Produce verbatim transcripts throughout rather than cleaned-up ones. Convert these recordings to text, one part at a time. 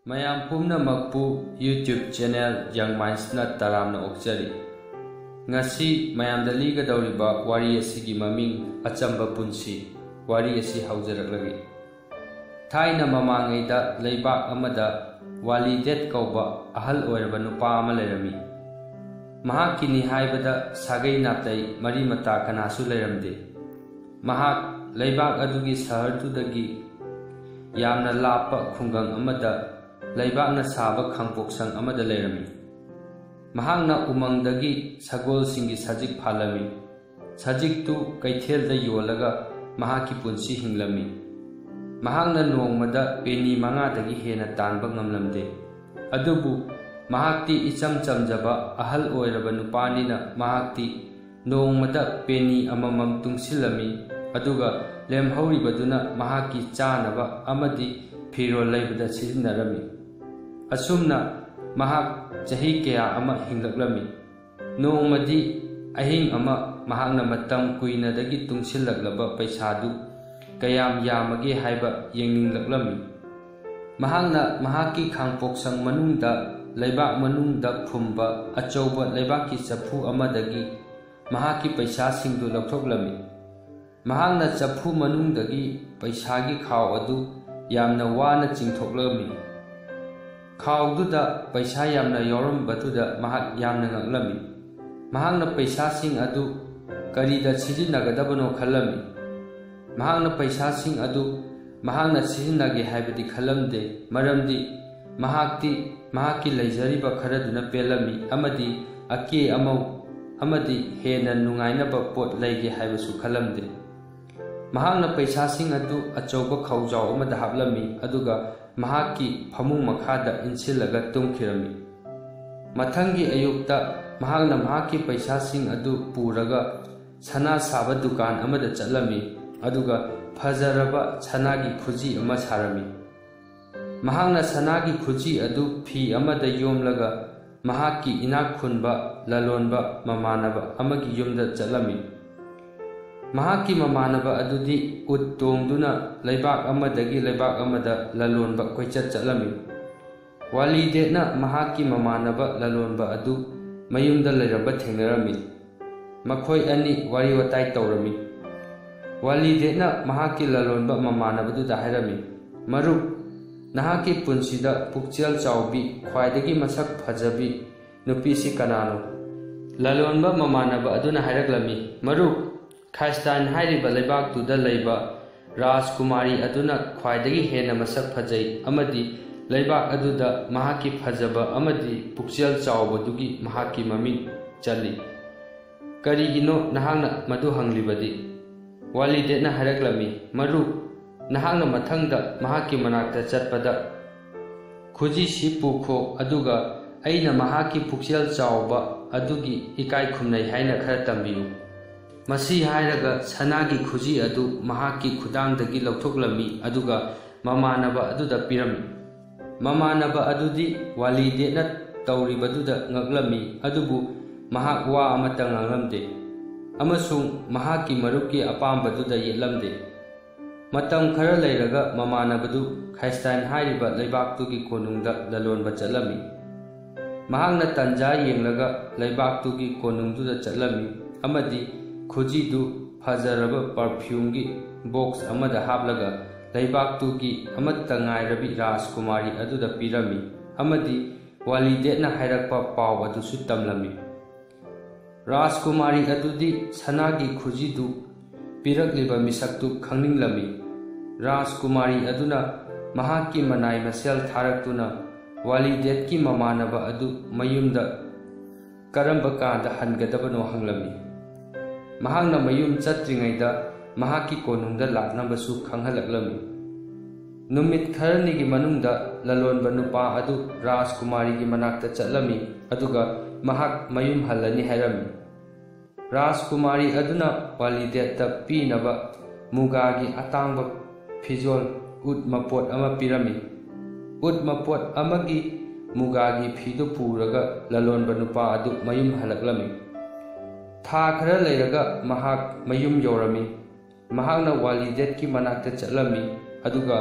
ꯃꯌꯥꯝ ꯄꯨꯝꯅꯃꯛꯄꯨ YouTube channel Young Mindsꯅ ꯇꯔꯥꯝꯅ ꯑꯣꯛꯆꯔꯤ꯫ ꯉꯁꯤ ꯃꯌꯥꯝꯗ ꯂꯤꯒꯗꯧꯔꯤꯕ ꯋꯥꯔꯤ ꯑꯁꯤꯒꯤ ꯃꯃꯤꯡ ꯑꯆꯝꯕ ꯄꯨꯟꯁꯤ꯫ ꯋꯥꯔꯤ ꯑꯁꯤ ꯍꯧꯖꯔꯛꯂꯒꯦ꯫ ꯊꯥꯏꯅ ꯃꯃꯥꯡꯉꯩꯗ ꯂꯩꯕꯥꯛ ꯑꯃꯗ ꯋꯥꯂꯤꯗꯦꯠ ꯀꯧꯕ ꯑꯍꯜ ꯑꯣꯏꯔꯕ ꯅꯨꯄꯥ ꯑꯃ ꯂꯩꯔꯝꯃꯤ꯫ ꯃꯍꯥꯛꯀꯤꯅꯤ ꯍꯥꯏꯕꯗ ꯁꯥꯒꯩ ꯅꯥꯇꯩ ꯃꯔꯤ ꯃꯇꯥ ꯀꯅꯥꯁꯨ ꯂꯩꯔꯝꯗꯦ꯫ ꯃꯍꯥꯛ ꯂꯩꯕꯥꯛ ꯑꯗꯨꯒꯤ ꯁꯍꯔꯗꯨꯗꯒꯤ ꯌꯥꯝꯅ ꯂꯥꯞꯄ ꯈꯨꯡꯒꯪ ꯑꯃꯗ ꯂꯩꯕꯥꯛꯅ ꯁꯥꯕ ꯈꯥꯡꯄꯣꯛꯁꯪ ꯑꯃꯗ ꯂꯩꯔꯝꯃꯤ꯫ ꯃꯍꯥꯛꯅ ꯎꯃꯪꯗꯒꯤ ꯁꯒꯣꯜꯁꯤꯡꯒꯤ ꯁꯖꯤꯛ ꯐꯥꯜꯂꯝꯃꯤ꯫ ꯁꯖꯤꯛꯇꯨ ꯀꯩꯊꯦꯜꯗ ꯌꯣꯜꯂꯒ ꯃꯍꯥꯛꯀꯤ ꯄꯨꯟꯁꯤ ꯍꯤꯡꯂꯝꯃꯤ꯫ ꯃꯍꯥꯛꯅ ꯅꯣꯡꯃꯗ ꯄꯦꯅꯤ ꯃꯉꯥꯗꯒꯤ ꯍꯦꯟꯅ ꯇꯥꯟꯕ ꯉꯝꯂꯝꯗꯦ꯫ ꯑꯗꯨꯕꯨ ꯃꯍꯥꯛꯇꯤ ꯏꯆꯝ ꯆꯝꯖꯕ ꯑꯍꯜ ꯑꯣꯏꯔꯕ ꯅꯨꯄꯥꯅꯤꯅ ꯃꯍꯥꯛꯇꯤ ꯅꯣꯡꯃꯗ ꯄꯦꯅꯤ ꯑꯃꯃꯝ ꯇꯨꯡꯁꯤꯜꯂꯝꯃꯤ, ꯑꯗꯨꯒ ꯂꯦꯝꯍꯧꯔꯤꯕꯗꯨꯅ ꯃꯍꯥꯛꯀꯤ ꯆꯥꯅꯕ ꯑꯃꯗꯤ ꯐꯤꯔꯣꯜ ꯂꯩꯕꯗ ꯁꯤꯖꯤꯟꯅꯔꯝꯃꯤ꯫ ꯑꯁꯨꯝꯅ ꯃꯍꯥꯛ ꯆꯍꯤ ꯀꯌꯥ ꯑꯃ ꯍꯤꯡꯂꯛꯂꯝꯃꯤ꯫ ꯅꯣꯡꯃꯗꯤ ꯑꯍꯤꯡ ꯑꯃ ꯃꯍꯥꯛꯅ ꯃꯇꯝ ꯀꯨꯏꯅꯗꯒꯤ ꯇꯨꯡꯁꯤꯜꯂꯛꯂꯕ ꯄꯩꯁꯥꯗꯨ ꯀꯌꯥꯝ ꯌꯥꯝꯃꯒꯦ ꯍꯥꯏꯕ ꯌꯦꯡꯅꯤꯡꯂꯛꯂꯝꯃꯤ꯫ ꯃꯍꯥꯛꯅ ꯃꯍꯥꯛꯀꯤ ꯈꯥꯡꯄꯣꯛꯁꯪ ꯃꯅꯨꯡꯗ ꯂꯩꯕꯥꯛ ꯃꯅꯨꯡꯗ ꯐꯨꯝꯕ ꯑꯆꯧꯕ ꯂꯩꯕꯥꯛꯀꯤ ꯆꯐꯨ ꯑꯃꯗꯒꯤ ꯃꯍꯥꯛꯀꯤ ꯄꯩꯁꯥꯁꯤꯡꯗꯨ ꯂꯧꯊꯣꯛꯂꯝꯃꯤ꯫ ꯃꯍꯥꯛꯅ ꯆꯐꯨ ꯃꯅꯨꯡꯗꯒꯤ ꯄꯩꯁꯥꯒꯤ ꯈꯥꯎ ꯑꯗꯨ ꯌꯥꯝꯅ ꯋꯥꯅ ꯆꯤꯡꯊꯣꯛꯂꯝꯃꯤ꯫ ꯈꯥꯎꯗꯨꯗ ꯄꯩꯁꯥ ꯌꯥꯝꯅ ꯌꯥꯎꯔꯝꯕꯗꯨꯗ ꯃꯍꯥꯛ ꯌꯥꯝꯅ ꯉꯛꯂꯝꯃꯤ꯫ ꯃꯍꯥꯛꯅ ꯄꯩꯁꯥꯁꯤꯡ ꯑꯗꯨ ꯀꯔꯤꯗ ꯁꯤꯖꯤꯟꯅꯒꯗꯕꯅꯣ ꯈꯜꯂꯝꯃꯤ꯫ ꯃꯍꯥꯛꯅ ꯄꯩꯁꯥꯁꯤꯡ ꯑꯗꯨ ꯃꯍꯥꯛꯅ ꯁꯤꯖꯤꯟꯅꯒꯦ ꯍꯥꯏꯕꯗꯤ ꯈꯜꯂꯝꯗꯦ, ꯃꯔꯝꯗꯤ ꯃꯍꯥꯛꯇꯤ ꯃꯍꯥꯛꯀꯤ ꯂꯩꯖꯔꯤꯕ ꯈꯔꯗꯨꯅ ꯄꯦꯜꯂꯝꯃꯤ ꯑꯃꯗꯤ ꯑꯀꯦ ꯑꯃꯧ ꯑꯃꯗꯤ ꯍꯦꯟꯅ ꯅꯨꯡꯉꯥꯏꯅꯕ ꯄꯣꯠ ꯂꯩꯒꯦ ꯍꯥꯏꯕꯁꯨ ꯈꯜꯂꯝꯗꯦ꯫ ꯃꯍꯥꯛꯅ ꯄꯩꯁꯥꯁꯤꯡ ꯑꯗꯨ ꯑꯆꯧꯕ ꯈꯥꯎꯖꯥꯎ ꯑꯃꯗ ꯍꯥꯞꯂꯝꯃꯤ, ꯑꯗꯨꯒ ꯃꯍꯥꯛꯀꯤ ꯐꯃꯨꯡ ꯃꯈꯥꯗ ꯏꯟꯁꯤꯜꯂꯒ ꯇꯨꯝꯈꯤꯔꯝꯃꯤ꯫ ꯃꯊꯪꯒꯤ ꯑꯌꯨꯛꯇ ꯃꯍꯥꯛꯅ ꯃꯍꯥꯛꯀꯤ ꯄꯩꯁꯥꯁꯤꯡ ꯑꯗꯨ ꯄꯨꯔꯒ ꯁꯅꯥ ꯁꯥꯕ ꯗꯨꯀꯥꯟ ꯑꯃꯗ ꯆꯠꯂꯝꯃꯤ, ꯑꯗꯨꯒ ꯐꯖꯔꯕ ꯁꯅꯥꯒꯤ ꯈꯨꯖꯤ ꯑꯃ ꯁꯥꯔꯝꯃꯤ꯫ ꯃꯍꯥꯛꯅ ꯁꯅꯥꯒꯤ ꯈꯨꯖꯤ ꯑꯗꯨ ꯐꯤ ꯑꯃꯗ ꯌꯣꯝꯂꯒ ꯃꯍꯥꯛꯀꯤ ꯏꯅꯥꯛ ꯈꯨꯟꯕ ꯂꯂꯣꯟꯕ ꯃꯃꯥꯟꯅꯕ ꯑꯃꯒꯤ ꯌꯨꯝꯗ ꯆꯠꯂꯝꯃꯤ꯫ ꯃꯍꯥꯛꯀꯤ ꯃꯃꯥꯟꯅꯕ ꯑꯗꯨꯗꯤ ꯎꯠ ꯇꯣꯡꯗꯨꯅ ꯂꯩꯕꯥꯛ ꯑꯃꯗꯒꯤ ꯂꯩꯕꯥꯛ ꯑꯃꯗ ꯂꯂꯣꯟꯕ ꯀꯣꯏꯆꯠ ꯆꯠꯂꯝꯃꯤ꯫ ꯋꯥꯂꯤꯗꯦꯠꯅ ꯃꯍꯥꯛꯀꯤ ꯃꯃꯥꯟꯅꯕ ꯂꯂꯣꯟꯕ ꯑꯗꯨ ꯃꯌꯨꯝꯗ ꯂꯩꯔꯝꯕ ꯊꯦꯡꯅꯔꯝꯃꯤ꯫ ꯃꯈꯣꯏ ꯑꯅꯤ ꯋꯥꯔꯤ ꯋꯥꯇꯥꯏ ꯇꯧꯔꯝꯃꯤ꯫ ꯋꯥꯂꯤꯗꯦꯠꯅ ꯃꯍꯥꯛꯀꯤ ꯂꯂꯣꯟꯕ ꯃꯃꯥꯟꯅꯕꯗꯨꯗ ꯍꯥꯏꯔꯝꯃꯤ, "ꯃꯔꯨꯞ, ꯅꯍꯥꯛꯀꯤ ꯄꯨꯟꯁꯤꯗ ꯄꯨꯛꯆꯦꯜ ꯆꯥꯎꯕꯤ, ꯈ꯭ꯋꯥꯏꯗꯒꯤ ꯃꯁꯛ ꯐꯖꯕꯤ ꯅꯨꯄꯤꯁꯤ ꯀꯅꯥꯅꯣ?" ꯂꯂꯣꯟꯕ ꯃꯃꯥꯟꯅꯕ ꯑꯗꯨꯅ ꯍꯥꯏꯔꯛꯂꯝꯃꯤ, "ꯃꯔꯨꯞ, ꯈꯥꯏꯁꯇꯥꯏꯟ ꯍꯥꯏꯔꯤꯕ ꯂꯩꯕꯥꯛꯇꯨꯗ ꯂꯩꯕ ꯔꯥꯖꯀꯨꯃꯥꯔꯤ ꯑꯗꯨꯅ ꯈ꯭ꯋꯥꯏꯗꯒꯤ ꯍꯦꯟꯅ ꯃꯁꯛ ꯐꯖꯩ ꯑꯃꯗꯤ ꯂꯩꯕꯥꯛ ꯑꯗꯨꯗ ꯃꯍꯥꯛꯀꯤ ꯐꯖꯕ ꯑꯃꯗꯤ ꯄꯨꯛꯆꯦꯜ ꯆꯥꯎꯕꯗꯨꯒꯤ ꯃꯍꯥꯛꯀꯤ ꯃꯃꯤꯡ ꯆꯜꯂꯤ꯫ ꯀꯔꯤꯒꯤꯅꯣ ꯅꯍꯥꯛꯅ ꯃꯗꯨ ꯍꯪꯂꯤꯕꯗꯤ?" ꯋꯥꯂꯤꯗꯦꯠꯅ ꯍꯥꯏꯔꯛꯂꯝꯃꯤ, "ꯃꯔꯨꯞ, ꯅꯍꯥꯛꯅ ꯃꯊꯪꯗ ꯃꯍꯥꯛꯀꯤ ꯃꯅꯥꯛꯇ ꯆꯠꯄꯗ ꯈꯨꯖꯤꯁꯤ ꯄꯨꯈꯣ, ꯑꯗꯨꯒ ꯑꯩꯅ ꯃꯍꯥꯛꯀꯤ ꯄꯨꯛꯆꯦꯜ ꯆꯥꯎꯕ ꯑꯗꯨꯒꯤ ꯏꯀꯥꯏ ꯈꯨꯝꯅꯩ ꯍꯥꯏꯅ ꯈꯔ ꯇꯝꯕꯤꯌꯨ꯫" ꯃꯁꯤ ꯍꯥꯏꯔꯒ ꯁꯅꯥꯒꯤ ꯈꯨꯖꯤ ꯑꯗꯨ ꯃꯍꯥꯛꯀꯤ ꯈꯨꯗꯥꯡꯗꯒꯤ ꯂꯧꯊꯣꯛꯂꯝꯃꯤ, ꯑꯗꯨꯒ ꯃꯃꯥꯟꯅꯕ ꯑꯗꯨꯗ ꯄꯤꯔꯝꯃꯤ꯫ ꯃꯃꯥꯟꯅꯕ ꯑꯗꯨꯗꯤ ꯋꯥꯂꯤꯗꯦꯠꯅ ꯇꯧꯔꯤꯕꯗꯨꯗ ꯉꯛꯂꯝꯃꯤ, ꯑꯗꯨꯕꯨ ꯃꯍꯥꯛ ꯋꯥ ꯑꯃꯠꯇ ꯉꯥꯡꯂꯝꯗꯦ ꯑꯃꯁꯨꯡ ꯃꯍꯥꯛꯀꯤ ꯃꯔꯨꯞꯀꯤ ꯑꯄꯥꯝꯕꯗꯨꯗ ꯌꯦꯠꯂꯝꯗꯦ꯫ ꯃꯇꯝ ꯈꯔ ꯂꯩꯔꯒ ꯃꯃꯥꯟꯅꯕꯗꯨ ꯈꯥꯏꯁꯇꯥꯏꯟ ꯍꯥꯏꯔꯤꯕ ꯂꯩꯕꯥꯛꯇꯨꯒꯤ ꯀꯣꯅꯨꯡꯗ ꯂꯂꯣꯟꯕ ꯆꯠꯂꯝꯃꯤ꯫ ꯃꯍꯥꯛꯅ ꯇꯟꯖꯥ ꯌꯦꯡꯂꯒ ꯂꯩꯕꯥꯛꯇꯨꯒꯤ ꯀꯣꯅꯨꯡꯗꯨꯗ ꯆꯠꯂꯝꯃꯤ ꯑꯃꯗꯤ ꯈꯨꯖꯤꯗꯨ ꯐꯖꯔꯕ ꯄꯔꯐ꯭ꯌꯨꯝꯒꯤ ꯕꯣꯛꯁ ꯑꯃꯗ ꯍꯥꯞꯂꯒ ꯂꯩꯕꯥꯛꯇꯨꯒꯤ ꯑꯃꯠꯇ ꯉꯥꯏꯔꯕꯤ ꯔꯥꯖꯀꯨꯃꯥꯔꯤ ꯑꯗꯨꯗ ꯄꯤꯔꯝꯃꯤ ꯑꯃꯗꯤ ꯋꯥꯂꯤꯗꯦꯠꯅ ꯍꯥꯏꯔꯛꯄ ꯄꯥꯎ ꯑꯗꯨꯁꯨ ꯇꯝꯂꯝꯃꯤ꯫ ꯔꯥꯖꯀꯨꯃꯥꯔꯤ ꯑꯗꯨꯗꯤ ꯁꯅꯥꯒꯤ ꯈꯨꯖꯤꯗꯨ ꯄꯤꯔꯛꯂꯤꯕ ꯃꯤꯁꯛꯇꯨ ꯈꯪꯅꯤꯡꯂꯝꯃꯤ꯫ ꯔꯥꯖꯀꯨꯃꯥꯔꯤ ꯑꯗꯨꯅ ꯃꯍꯥꯛꯀꯤ ꯃꯅꯥꯏ ꯃꯁꯦꯜ ꯊꯥꯔꯛꯇꯨꯅ ꯋꯥꯂꯤꯗꯦꯠꯀꯤ ꯃꯃꯥꯟꯅꯕ ꯑꯗꯨ ꯃꯌꯨꯝꯗ ꯀꯔꯝꯕ ꯀꯥꯟꯗ ꯍꯟꯒꯗꯕꯅꯣ ꯍꯪꯂꯝꯃꯤ꯫ ꯃꯍꯥꯛꯅ ꯃꯌꯨꯝ ꯆꯠꯇ꯭ꯔꯤꯉꯩꯗ ꯃꯍꯥꯛꯀꯤ ꯀꯣꯅꯨꯡꯗ ꯂꯥꯛꯅꯕꯁꯨ ꯈꯪꯍꯜꯂꯛꯂꯝꯃꯤ꯫ ꯅꯨꯃꯤꯠ ꯈꯔꯅꯤꯒꯤ ꯃꯅꯨꯡꯗ ꯂꯂꯣꯟꯕ ꯅꯨꯄꯥ ꯑꯗꯨ ꯔꯥꯖꯀꯨꯃꯥꯔꯤꯒꯤ ꯃꯅꯥꯛꯇ ꯆꯠꯂꯝꯃꯤ, ꯑꯗꯨꯒ ꯃꯍꯥꯛ ꯃꯌꯨꯝ ꯍꯜꯂꯅꯤ ꯍꯥꯏꯔꯝꯃꯤ꯫ ꯔꯥꯖꯀꯨꯃꯥꯔꯤ ꯑꯗꯨꯅ ꯋꯥꯂꯤꯗꯦꯠꯇ ꯄꯤꯅꯕ ꯃꯨꯒꯥꯒꯤ ꯑꯇꯥꯡꯕ ꯐꯤꯖꯣꯜ, ꯎꯠ ꯃꯄꯣꯠ ꯑꯃ ꯄꯤꯔꯝꯃꯤ꯫ ꯎꯠ ꯃꯄꯣꯠ ꯑꯃꯒꯤ ꯃꯨꯒꯥꯒꯤ ꯐꯤꯗꯨ ꯄꯨꯔꯒ ꯂꯂꯣꯟꯕ ꯅꯨꯄꯥ ꯑꯗꯨ ꯃꯌꯨꯝ ꯍꯜꯂꯛꯂꯝꯃꯤ꯫ ꯊꯥ ꯈꯔ ꯂꯩꯔꯒ ꯃꯍꯥꯛ ꯃꯌꯨꯝ ꯌꯧꯔꯝꯃꯤ꯫ ꯃꯍꯥꯛꯅ ꯋꯥꯂꯤꯗꯦꯠꯀꯤ ꯃꯅꯥꯛꯇ ꯆꯠꯂꯝꯃꯤ, ꯑꯗꯨꯒ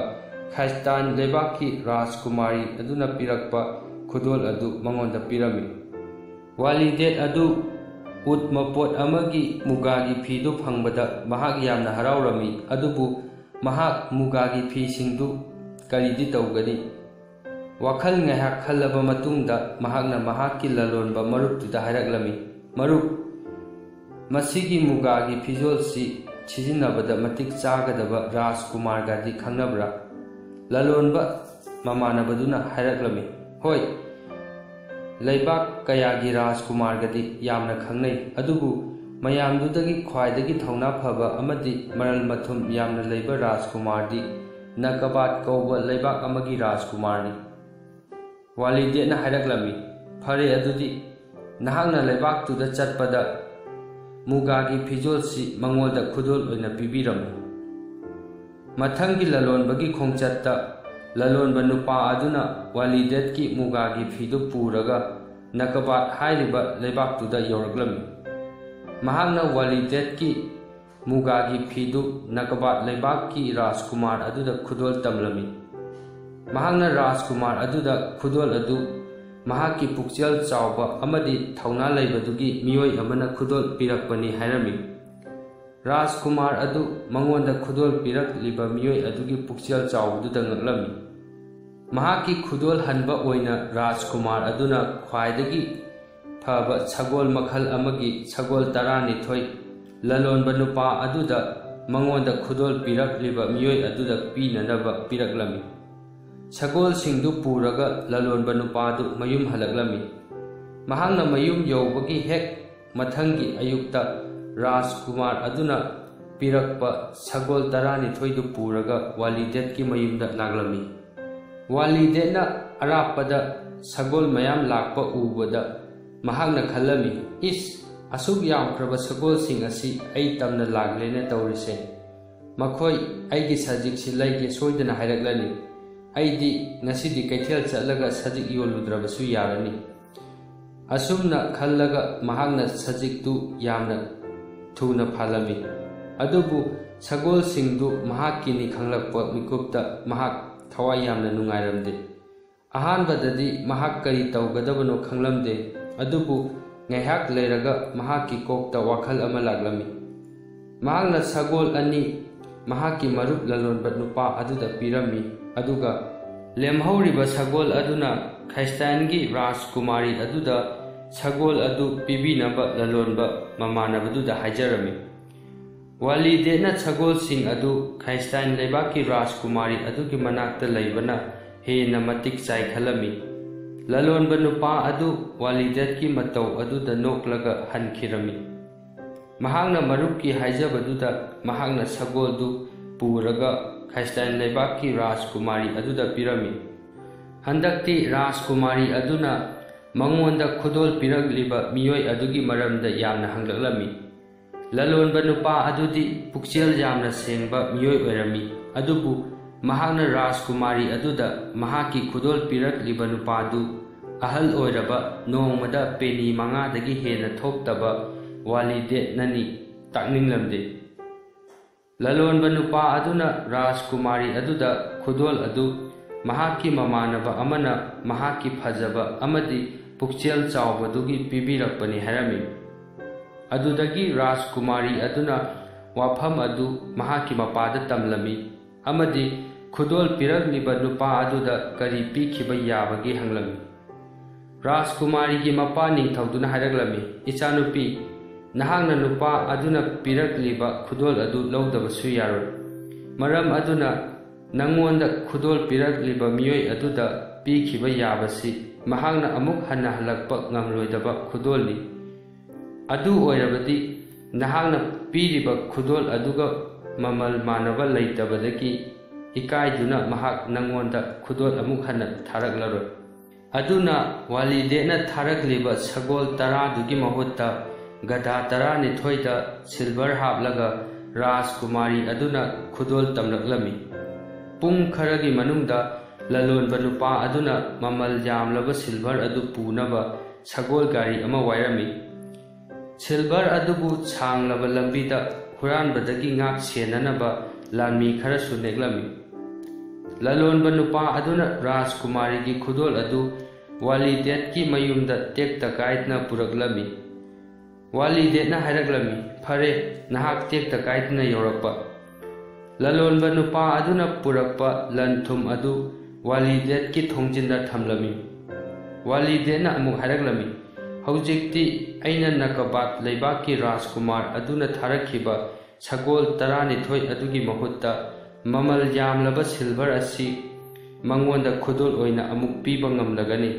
ꯈꯥꯏꯁꯇꯥꯟ ꯂꯩꯕꯥꯛꯀꯤ ꯔꯥꯖꯀꯨꯃꯥꯔꯤ ꯑꯗꯨꯅ ꯄꯤꯔꯛꯄ ꯈꯨꯗꯣꯜ ꯑꯗꯨ ꯃꯉꯣꯟꯗ ꯄꯤꯔꯝꯃꯤ꯫ ꯋꯥꯂꯤꯗꯦꯠ ꯑꯗꯨ ꯎꯠ ꯃꯄꯣꯠ ꯑꯃꯒꯤ ꯃꯨꯒꯥꯒꯤ ꯐꯤꯗꯨ ꯐꯪꯕꯗ ꯃꯍꯥꯛ ꯌꯥꯝꯅ ꯍꯔꯥꯎꯔꯝꯃꯤ, ꯑꯗꯨꯕꯨ ꯃꯍꯥꯛ ꯃꯨꯒꯥꯒꯤ ꯐꯤꯁꯤꯡꯗꯨ ꯀꯔꯤꯗꯤ ꯇꯧꯒꯅꯤ? ꯋꯥꯈꯜ ꯉꯥꯏꯍꯥꯛ ꯈꯜꯂꯕ ꯃꯇꯨꯡꯗ ꯃꯍꯥꯛꯅ ꯃꯍꯥꯛꯀꯤ ꯂꯂꯣꯟꯕ ꯃꯔꯨꯞꯇꯨꯗ ꯍꯥꯏꯔꯛꯂꯝꯃꯤ, "ꯃꯔꯨꯞ, ꯃꯁꯤꯒꯤ ꯃꯨꯒꯥꯒꯤ ꯐꯤꯖꯣꯜꯁꯤ ꯁꯤꯖꯤꯟꯅꯕꯗ ꯃꯇꯤꯛ ꯆꯥꯒꯗꯕ ꯔꯥꯖꯀꯨꯃꯥꯔꯒꯗꯤ ꯈꯪꯅꯕ꯭ꯔꯥ?" ꯂꯂꯣꯟꯕ ꯃꯃꯥꯟꯅꯕꯗꯨꯅ ꯍꯥꯏꯔꯛꯂꯝꯃꯤ, "ꯍꯣꯏ, ꯂꯩꯕꯥꯛ ꯀꯌꯥꯒꯤ ꯔꯥꯖꯀꯨꯃꯥꯔꯒꯗꯤ ꯌꯥꯝꯅ ꯈꯪꯅꯩ, ꯑꯗꯨꯕꯨ ꯃꯌꯥꯝꯗꯨꯗꯒꯤ ꯈ꯭ꯋꯥꯏꯗꯒꯤ ꯊꯧꯅꯥ ꯐꯕ ꯑꯃꯗꯤ ꯃꯔꯜ ꯃꯊꯨꯝ ꯌꯥꯝꯅ ꯂꯩꯕ ꯔꯥꯖꯀꯨꯃꯥꯔꯗꯤ ꯅꯀꯕꯥꯠ ꯀꯧꯕ ꯂꯩꯕꯥꯛ ꯑꯃꯒꯤ ꯔꯥꯖꯀꯨꯃꯥꯔꯅꯤ꯫" ꯋꯥꯂꯤꯗꯦꯠꯅ ꯍꯥꯏꯔꯛꯂꯝꯃꯤ, "ꯐꯔꯦ, ꯑꯗꯨꯗꯤ ꯅꯍꯥꯛꯅ ꯂꯩꯕꯥꯛꯇꯨꯗ ꯆꯠꯄꯗ ꯃꯨꯒꯥꯒꯤ ꯐꯤꯖꯣꯜꯁꯤ ꯃꯉꯣꯟꯗ ꯈꯨꯗꯣꯜ ꯑꯣꯏꯅ ꯄꯤꯕꯤꯔꯝꯃꯨ꯫" ꯃꯊꯪꯒꯤ ꯂꯂꯣꯟꯕꯒꯤ ꯈꯣꯡꯆꯠꯇ ꯂꯂꯣꯟꯕ ꯅꯨꯄꯥ ꯑꯗꯨꯅ ꯋꯥꯂꯤꯗꯦꯠꯀꯤ ꯃꯨꯒꯥꯒꯤ ꯐꯤꯗꯨ ꯄꯨꯔꯒ ꯅꯀꯕꯥꯠ ꯍꯥꯏꯔꯤꯕ ꯂꯩꯕꯥꯛꯇꯨꯗ ꯌꯧꯔꯛꯂꯝꯃꯤ꯫ ꯃꯍꯥꯛꯅ ꯋꯥꯂꯤꯗꯦꯠꯀꯤ ꯃꯨꯒꯥꯒꯤ ꯐꯤꯗꯨ ꯅꯀꯕꯥꯠ ꯂꯩꯕꯥꯛꯀꯤ ꯔꯥꯖꯀꯨꯃꯥꯔ ꯑꯗꯨꯗ ꯈꯨꯗꯣꯜ ꯇꯝꯂꯝꯃꯤ꯫ ꯃꯍꯥꯛꯅ ꯔꯥꯖꯀꯨꯃꯥꯔ ꯑꯗꯨꯗ ꯈꯨꯗꯣꯜ ꯑꯗꯨ ꯃꯍꯥꯛꯀꯤ ꯄꯨꯛꯆꯦꯜ ꯆꯥꯎꯕ ꯑꯃꯗꯤ ꯊꯧꯅꯥ ꯂꯩꯕꯗꯨꯒꯤ ꯃꯤꯑꯣꯏ ꯑꯃꯅ ꯈꯨꯗꯣꯜ ꯄꯤꯔꯛꯄꯅꯤ ꯍꯥꯏꯔꯝꯃꯤ꯫ ꯔꯥꯖꯀꯨꯃꯥꯔ ꯑꯗꯨ ꯃꯉꯣꯟꯗ ꯈꯨꯗꯣꯜ ꯄꯤꯔꯛꯂꯤꯕ ꯃꯤꯑꯣꯏ ꯑꯗꯨꯒꯤ ꯄꯨꯛꯆꯦꯜ ꯆꯥꯎꯕꯗꯨꯗ ꯉꯛꯂꯝꯃꯤ꯫ ꯃꯍꯥꯛꯀꯤ ꯈꯨꯗꯣꯜ ꯍꯟꯕ ꯑꯣꯏꯅ ꯔꯥꯖꯀꯨꯃꯥꯔ ꯑꯗꯨꯅ ꯈ꯭ꯋꯥꯏꯗꯒꯤ ꯐꯕ ꯁꯒꯣꯜ ꯃꯈꯜ ꯑꯃꯒꯤ ꯁꯒꯣꯜ ꯇꯔꯥꯅꯤꯊꯣꯏ ꯂꯂꯣꯟꯕ ꯅꯨꯄꯥ ꯑꯗꯨꯗ ꯃꯉꯣꯟꯗ ꯈꯨꯗꯣꯜ ꯄꯤꯔꯛꯂꯤꯕ ꯃꯤꯑꯣꯏ ꯑꯗꯨꯗ ꯄꯤꯅꯅꯕ ꯄꯤꯔꯛꯂꯝꯃꯤ꯫ ꯁꯒꯣꯜꯁꯤꯡꯗꯨ ꯄꯨꯔꯒ ꯂꯂꯣꯟꯕ ꯅꯨꯄꯥꯗꯨ ꯃꯌꯨꯝ ꯍꯜꯂꯛꯂꯝꯃꯤ꯫ ꯃꯍꯥꯛꯅ ꯃꯌꯨꯝ ꯌꯧꯕꯒꯤ ꯍꯦꯛ ꯃꯊꯪꯒꯤ ꯑꯌꯨꯛꯇ ꯔꯥꯖꯀꯨꯃꯥꯔ ꯑꯗꯨꯅ ꯄꯤꯔꯛꯄ ꯁꯒꯣꯜ ꯇꯔꯥꯅꯤꯊꯣꯏꯗꯨ ꯄꯨꯔꯒ ꯋꯥꯂꯤꯗꯦꯠꯀꯤ ꯃꯌꯨꯝꯗ ꯂꯥꯛꯂꯝꯃꯤ꯫ ꯋꯥꯂꯤꯗꯦꯠꯅ ꯑꯔꯥꯞꯄꯗ ꯁꯒꯣꯜ ꯃꯌꯥꯝ ꯂꯥꯛꯄ ꯎꯕꯗ ꯃꯍꯥꯛꯅ ꯈꯜꯂꯝꯃꯤ, "ꯏꯁ, ꯑꯁꯨꯛ ꯌꯥꯝꯈ꯭ꯔꯕ ꯁꯒꯣꯜꯁꯤꯡ ꯑꯁꯤ ꯑꯩ ꯇꯝꯅ ꯂꯥꯛꯂꯦꯅ ꯇꯧꯔꯤꯁꯦ꯫ ꯃꯈꯣꯏ ꯑꯩꯒꯤ ꯁꯖꯤꯛꯁꯤ ꯂꯩꯒꯦ ꯁꯣꯏꯗꯅ ꯍꯥꯏꯔꯛꯂꯅꯤ꯫ ꯑꯩꯗꯤ ꯉꯁꯤꯗꯤ ꯀꯩꯊꯦꯜ ꯆꯠꯂꯒ ꯁꯖꯤꯛ ꯌꯣꯜꯂꯨꯗ꯭ꯔꯕꯁꯨ ꯌꯥꯔꯅꯤ꯫" ꯑꯁꯨꯝꯅ ꯈꯜꯂꯒ ꯃꯍꯥꯛꯅ ꯁꯖꯤꯛꯇꯨ ꯌꯥꯝꯅ ꯊꯨꯅ ꯐꯥꯜꯂꯝꯃꯤ꯫ ꯑꯗꯨꯕꯨ ꯁꯒꯣꯜꯁꯤꯡꯗꯨ ꯃꯍꯥꯛꯀꯤꯅꯤ ꯈꯪꯂꯛꯄ ꯃꯤꯀꯨꯞꯇ ꯃꯍꯥꯛ ꯊꯋꯥꯏ ꯌꯥꯝꯅ ꯅꯨꯡꯉꯥꯏꯔꯝꯗꯦ꯫ ꯑꯍꯥꯟꯕꯗꯗꯤ ꯃꯍꯥꯛ ꯀꯔꯤ ꯇꯧꯒꯗꯕꯅꯣ ꯈꯪꯂꯝꯗꯦ, ꯑꯗꯨꯕꯨ ꯉꯥꯏꯍꯥꯛ ꯂꯩꯔꯒ ꯃꯍꯥꯛꯀꯤ ꯀꯣꯛꯇ ꯋꯥꯈꯜ ꯑꯃ ꯂꯥꯛꯂꯝꯃꯤ꯫ ꯃꯍꯥꯛꯅ ꯁꯒꯣꯜ ꯑꯅꯤ ꯃꯍꯥꯛꯀꯤ ꯃꯔꯨꯞ ꯂꯂꯣꯟꯕ ꯅꯨꯄꯥ ꯑꯗꯨꯗ ꯄꯤꯔꯝꯃꯤ, ꯑꯗꯨꯒ ꯂꯦꯝꯍꯧꯔꯤꯕ ꯁꯒꯣꯜ ꯑꯗꯨꯅ ꯈ꯭ꯔꯤꯁꯇꯥꯏꯟꯒꯤ ꯔꯥꯖꯀꯨꯃꯥꯔꯤ ꯑꯗꯨꯗ ꯁꯒꯣꯜ ꯑꯗꯨ ꯄꯤꯕꯤꯅꯕ ꯂꯂꯣꯟꯕ ꯃꯃꯥꯟꯅꯕꯗꯨꯗ ꯍꯥꯏꯖꯔꯝꯃꯤ꯫ ꯋꯥꯂꯤꯗꯦꯠꯅ ꯁꯒꯣꯜꯁꯤꯡ ꯑꯗꯨ ꯈ꯭ꯔꯤꯁꯇꯥꯏꯟ ꯂꯩꯕꯥꯛꯀꯤ ꯔꯥꯖꯀꯨꯃꯥꯔꯤ ꯑꯗꯨꯒꯤ ꯃꯅꯥꯛꯇ ꯂꯩꯕꯅ ꯍꯦꯟꯅ ꯃꯇꯤꯛ ꯆꯥꯏ ꯈꯜꯂꯝꯃꯤ꯫ ꯂꯂꯣꯟꯕ ꯅꯨꯄꯥ ꯑꯗꯨ ꯋꯥꯂꯤꯗꯦꯠꯀꯤ ꯃꯇꯧ ꯑꯗꯨꯗ ꯅꯣꯛꯂꯒ ꯍꯟꯈꯤꯔꯝꯃꯤ꯫ ꯃꯍꯥꯛꯅ ꯃꯔꯨꯞꯀꯤ ꯍꯥꯏꯖꯕꯗꯨꯗ ꯃꯍꯥꯛꯅ ꯁꯒꯣꯜꯗꯨ ꯄꯨꯔꯒ ꯈ꯭ꯔꯤꯁꯇꯥꯏꯟ ꯂꯩꯕꯥꯛꯀꯤ ꯔꯥꯖꯀꯨꯃꯥꯔꯤ ꯑꯗꯨꯗ ꯄꯤꯔꯝꯃꯤ꯫ ꯍꯟꯗꯛꯇꯤ ꯔꯥꯖꯀꯨꯃꯥꯔꯤ ꯑꯗꯨꯅ ꯃꯉꯣꯟꯗ ꯈꯨꯗꯣꯜ ꯄꯤꯔꯛꯂꯤꯕ ꯃꯤꯑꯣꯏ ꯑꯗꯨꯒꯤ ꯃꯔꯝꯗ ꯌꯥꯝꯅ ꯍꯪꯂꯛꯂꯝꯃꯤ꯫ ꯂꯂꯣꯟꯕ ꯅꯨꯄꯥ ꯑꯗꯨꯗꯤ ꯄꯨꯛꯆꯦꯜ ꯌꯥꯝꯅ ꯁꯦꯡꯕ ꯃꯤꯑꯣꯏ ꯑꯣꯏꯔꯝꯃꯤ, ꯑꯗꯨꯕꯨ ꯃꯍꯥꯛꯅ ꯔꯥꯖꯀꯨꯃꯥꯔꯤ ꯑꯗꯨꯗ ꯃꯍꯥꯛꯀꯤ ꯈꯨꯗꯣꯜ ꯄꯤꯔꯛꯂꯤꯕ ꯅꯨꯄꯥꯗꯨ ꯑꯍꯜ ꯑꯣꯏꯔꯕ, ꯅꯣꯡꯃꯗ ꯄꯦꯅꯤ ꯃꯉꯥꯗꯒꯤ ꯍꯦꯟꯅ ꯊꯣꯛꯇꯕ ꯋꯥꯂꯤꯗꯦꯠꯅꯅꯤ ꯇꯥꯛꯅꯤꯡꯂꯝꯗꯦ꯫ ꯂꯂꯣꯟꯕ ꯅꯨꯄꯥ ꯑꯗꯨꯅ ꯔꯥꯖꯀꯨꯃꯥꯔꯤ ꯑꯗꯨꯗ ꯈꯨꯗꯣꯜ ꯑꯗꯨ ꯃꯍꯥꯛꯀꯤ ꯃꯃꯥꯟꯅꯕ ꯑꯃꯅ ꯃꯍꯥꯛꯀꯤ ꯐꯖꯕ ꯑꯃꯗꯤ ꯄꯨꯛꯆꯦꯜ ꯆꯥꯎꯕꯗꯨꯒꯤ ꯄꯤꯕꯤꯔꯛꯄꯅꯤ ꯍꯥꯏꯔꯝꯃꯤ꯫ ꯑꯗꯨꯗꯒꯤ ꯔꯥꯖꯀꯨꯃꯥꯔꯤ ꯑꯗꯨꯅ ꯋꯥꯐꯝ ꯑꯗꯨ ꯃꯍꯥꯛꯀꯤ ꯃꯄꯥꯗ ꯇꯝꯂꯝꯃꯤ ꯑꯃꯗꯤ ꯈꯨꯗꯣꯜ ꯄꯤꯔꯛꯂꯤꯕ ꯅꯨꯄꯥ ꯑꯗꯨꯗ ꯀꯔꯤ ꯄꯤꯈꯤꯕ ꯌꯥꯕꯒꯦ ꯍꯪꯂꯝꯃꯤ꯫ ꯔꯥꯖꯀꯨꯃꯥꯔꯤꯒꯤ ꯃꯄꯥ ꯅꯤꯡꯊꯧꯗꯨꯅ ꯍꯥꯏꯔꯛꯂꯝꯃꯤ, "ꯏꯆꯥꯅꯨꯄꯤ, ꯅꯍꯥꯛꯅ ꯅꯨꯄꯥ ꯑꯗꯨꯅ ꯄꯤꯔꯛꯂꯤꯕ ꯈꯨꯗꯣꯜ ꯑꯗꯨ ꯂꯧꯗꯕꯁꯨ ꯌꯥꯔꯣꯏ꯫ ꯃꯔꯝ ꯑꯗꯨꯅ ꯅꯉꯣꯟꯗ ꯈꯨꯗꯣꯜ ꯄꯤꯔꯛꯂꯤꯕ ꯃꯤꯑꯣꯏ ꯑꯗꯨꯗ ꯄꯤꯈꯤꯕ ꯌꯥꯕꯁꯤ ꯃꯍꯥꯛꯅ ꯑꯃꯨꯛ ꯍꯟꯅ ꯍꯜꯂꯛꯄ ꯉꯝꯂꯣꯏꯗꯕ ꯈꯨꯗꯣꯜꯅꯤ꯫ ꯑꯗꯨ ꯑꯣꯏꯔꯕꯗꯤ ꯅꯍꯥꯛꯅ ꯄꯤꯔꯤꯕ ꯈꯨꯗꯣꯜ ꯑꯗꯨꯒ ꯃꯃꯜ ꯃꯥꯟꯅꯕ ꯂꯩꯇꯕꯗꯒꯤ ꯏꯀꯥꯏꯗꯨꯅ ꯃꯍꯥꯛ ꯅꯉꯣꯟꯗ ꯈꯨꯗꯣꯜ ꯑꯃꯨꯛ ꯍꯟꯅ ꯊꯥꯔꯛꯂꯔꯣꯏ"꯫ ꯑꯗꯨꯅ ꯋꯥꯂꯤꯗꯦꯠꯅ ꯊꯥꯔꯛꯂꯤꯕ ꯁꯒꯣꯜ ꯇꯔꯥꯗꯨꯒꯤ ꯃꯍꯨꯠꯇ ꯒꯙꯥ ꯇꯔꯥꯅꯤꯊꯣꯏꯗ ꯁꯤꯜꯚꯔ ꯍꯥꯞꯂꯒ ꯔꯥꯖꯀꯨꯃꯥꯔꯤ ꯑꯗꯨꯅ ꯈꯨꯗꯣꯜ ꯇꯝꯂꯛꯂꯝꯃꯤ꯫ ꯄꯨꯡ ꯈꯔꯒꯤ ꯃꯅꯨꯡꯗ ꯂꯂꯣꯟꯕ ꯅꯨꯄꯥ ꯑꯗꯨꯅ ꯃꯃꯜ ꯌꯥꯝꯂꯕ ꯁꯤꯜꯚꯔ ꯑꯗꯨ ꯄꯨꯅꯕ ꯁꯒꯣꯜ ꯒꯥꯔꯤ ꯑꯃ ꯋꯥꯏꯔꯝꯃꯤ꯫ ꯁꯤꯜꯚꯔ ꯑꯗꯨꯕꯨ ꯁꯥꯡꯂꯕ ꯂꯝꯕꯤꯗ ꯍꯨꯔꯥꯟꯕꯗꯒꯤ ꯉꯥꯛ ꯁꯦꯟꯅꯅꯕ ꯂꯥꯟꯃꯤ ꯈꯔꯁꯨ ꯅꯦꯛꯂꯝꯃꯤ꯫ ꯂꯂꯣꯟꯕ ꯅꯨꯄꯥ ꯑꯗꯨꯅ ꯔꯥꯖꯀꯨꯃꯥꯔꯤꯒꯤ ꯈꯨꯗꯣꯜ ꯑꯗꯨ ꯋꯥꯂꯤꯗꯦꯠꯀꯤ ꯃꯌꯨꯝꯗ ꯇꯦꯛꯇ ꯀꯥꯏꯗꯅ ꯄꯨꯔꯛꯂꯝꯃꯤ꯫ ꯋꯥꯂꯤꯗꯦꯠꯅ ꯍꯥꯏꯔꯛꯂꯝꯃꯤ, "ꯐꯔꯦ, ꯅꯍꯥꯛ ꯇꯦꯛꯇ ꯀꯥꯏꯗꯅ ꯌꯧꯔꯛꯄ꯫" ꯂꯂꯣꯟꯕ ꯅꯨꯄꯥ ꯑꯗꯨꯅ ꯄꯨꯔꯛꯄ ꯂꯟ ꯊꯨꯝ ꯑꯗꯨ ꯋꯥꯂꯤꯗꯦꯠꯀꯤ ꯊꯣꯡꯖꯤꯟꯗ ꯊꯝꯂꯝꯃꯤ꯫ ꯋꯥꯂꯤꯗꯦꯠꯅ ꯑꯃꯨꯛ ꯍꯥꯏꯔꯛꯂꯝꯃꯤ, "ꯍꯧꯖꯤꯛꯇꯤ ꯑꯩꯅ ꯅꯀꯕꯥꯠ ꯂꯩꯕꯥꯛꯀꯤ ꯔꯥꯖꯀꯨꯃꯥꯔ ꯑꯗꯨꯅ ꯊꯥꯔꯛꯈꯤꯕ ꯁꯒꯣꯜ ꯇꯔꯥꯅꯤꯊꯣꯏ ꯑꯗꯨꯒꯤ ꯃꯍꯨꯠꯇ ꯃꯃꯜ ꯌꯥꯝꯂꯕ ꯁꯤꯜꯚꯔ ꯑꯁꯤ ꯃꯉꯣꯟꯗ ꯈꯨꯗꯣꯜ ꯑꯣꯏꯅ ꯑꯃꯨꯛ ꯄꯤꯕ ꯉꯝꯂꯒꯅꯤ꯫"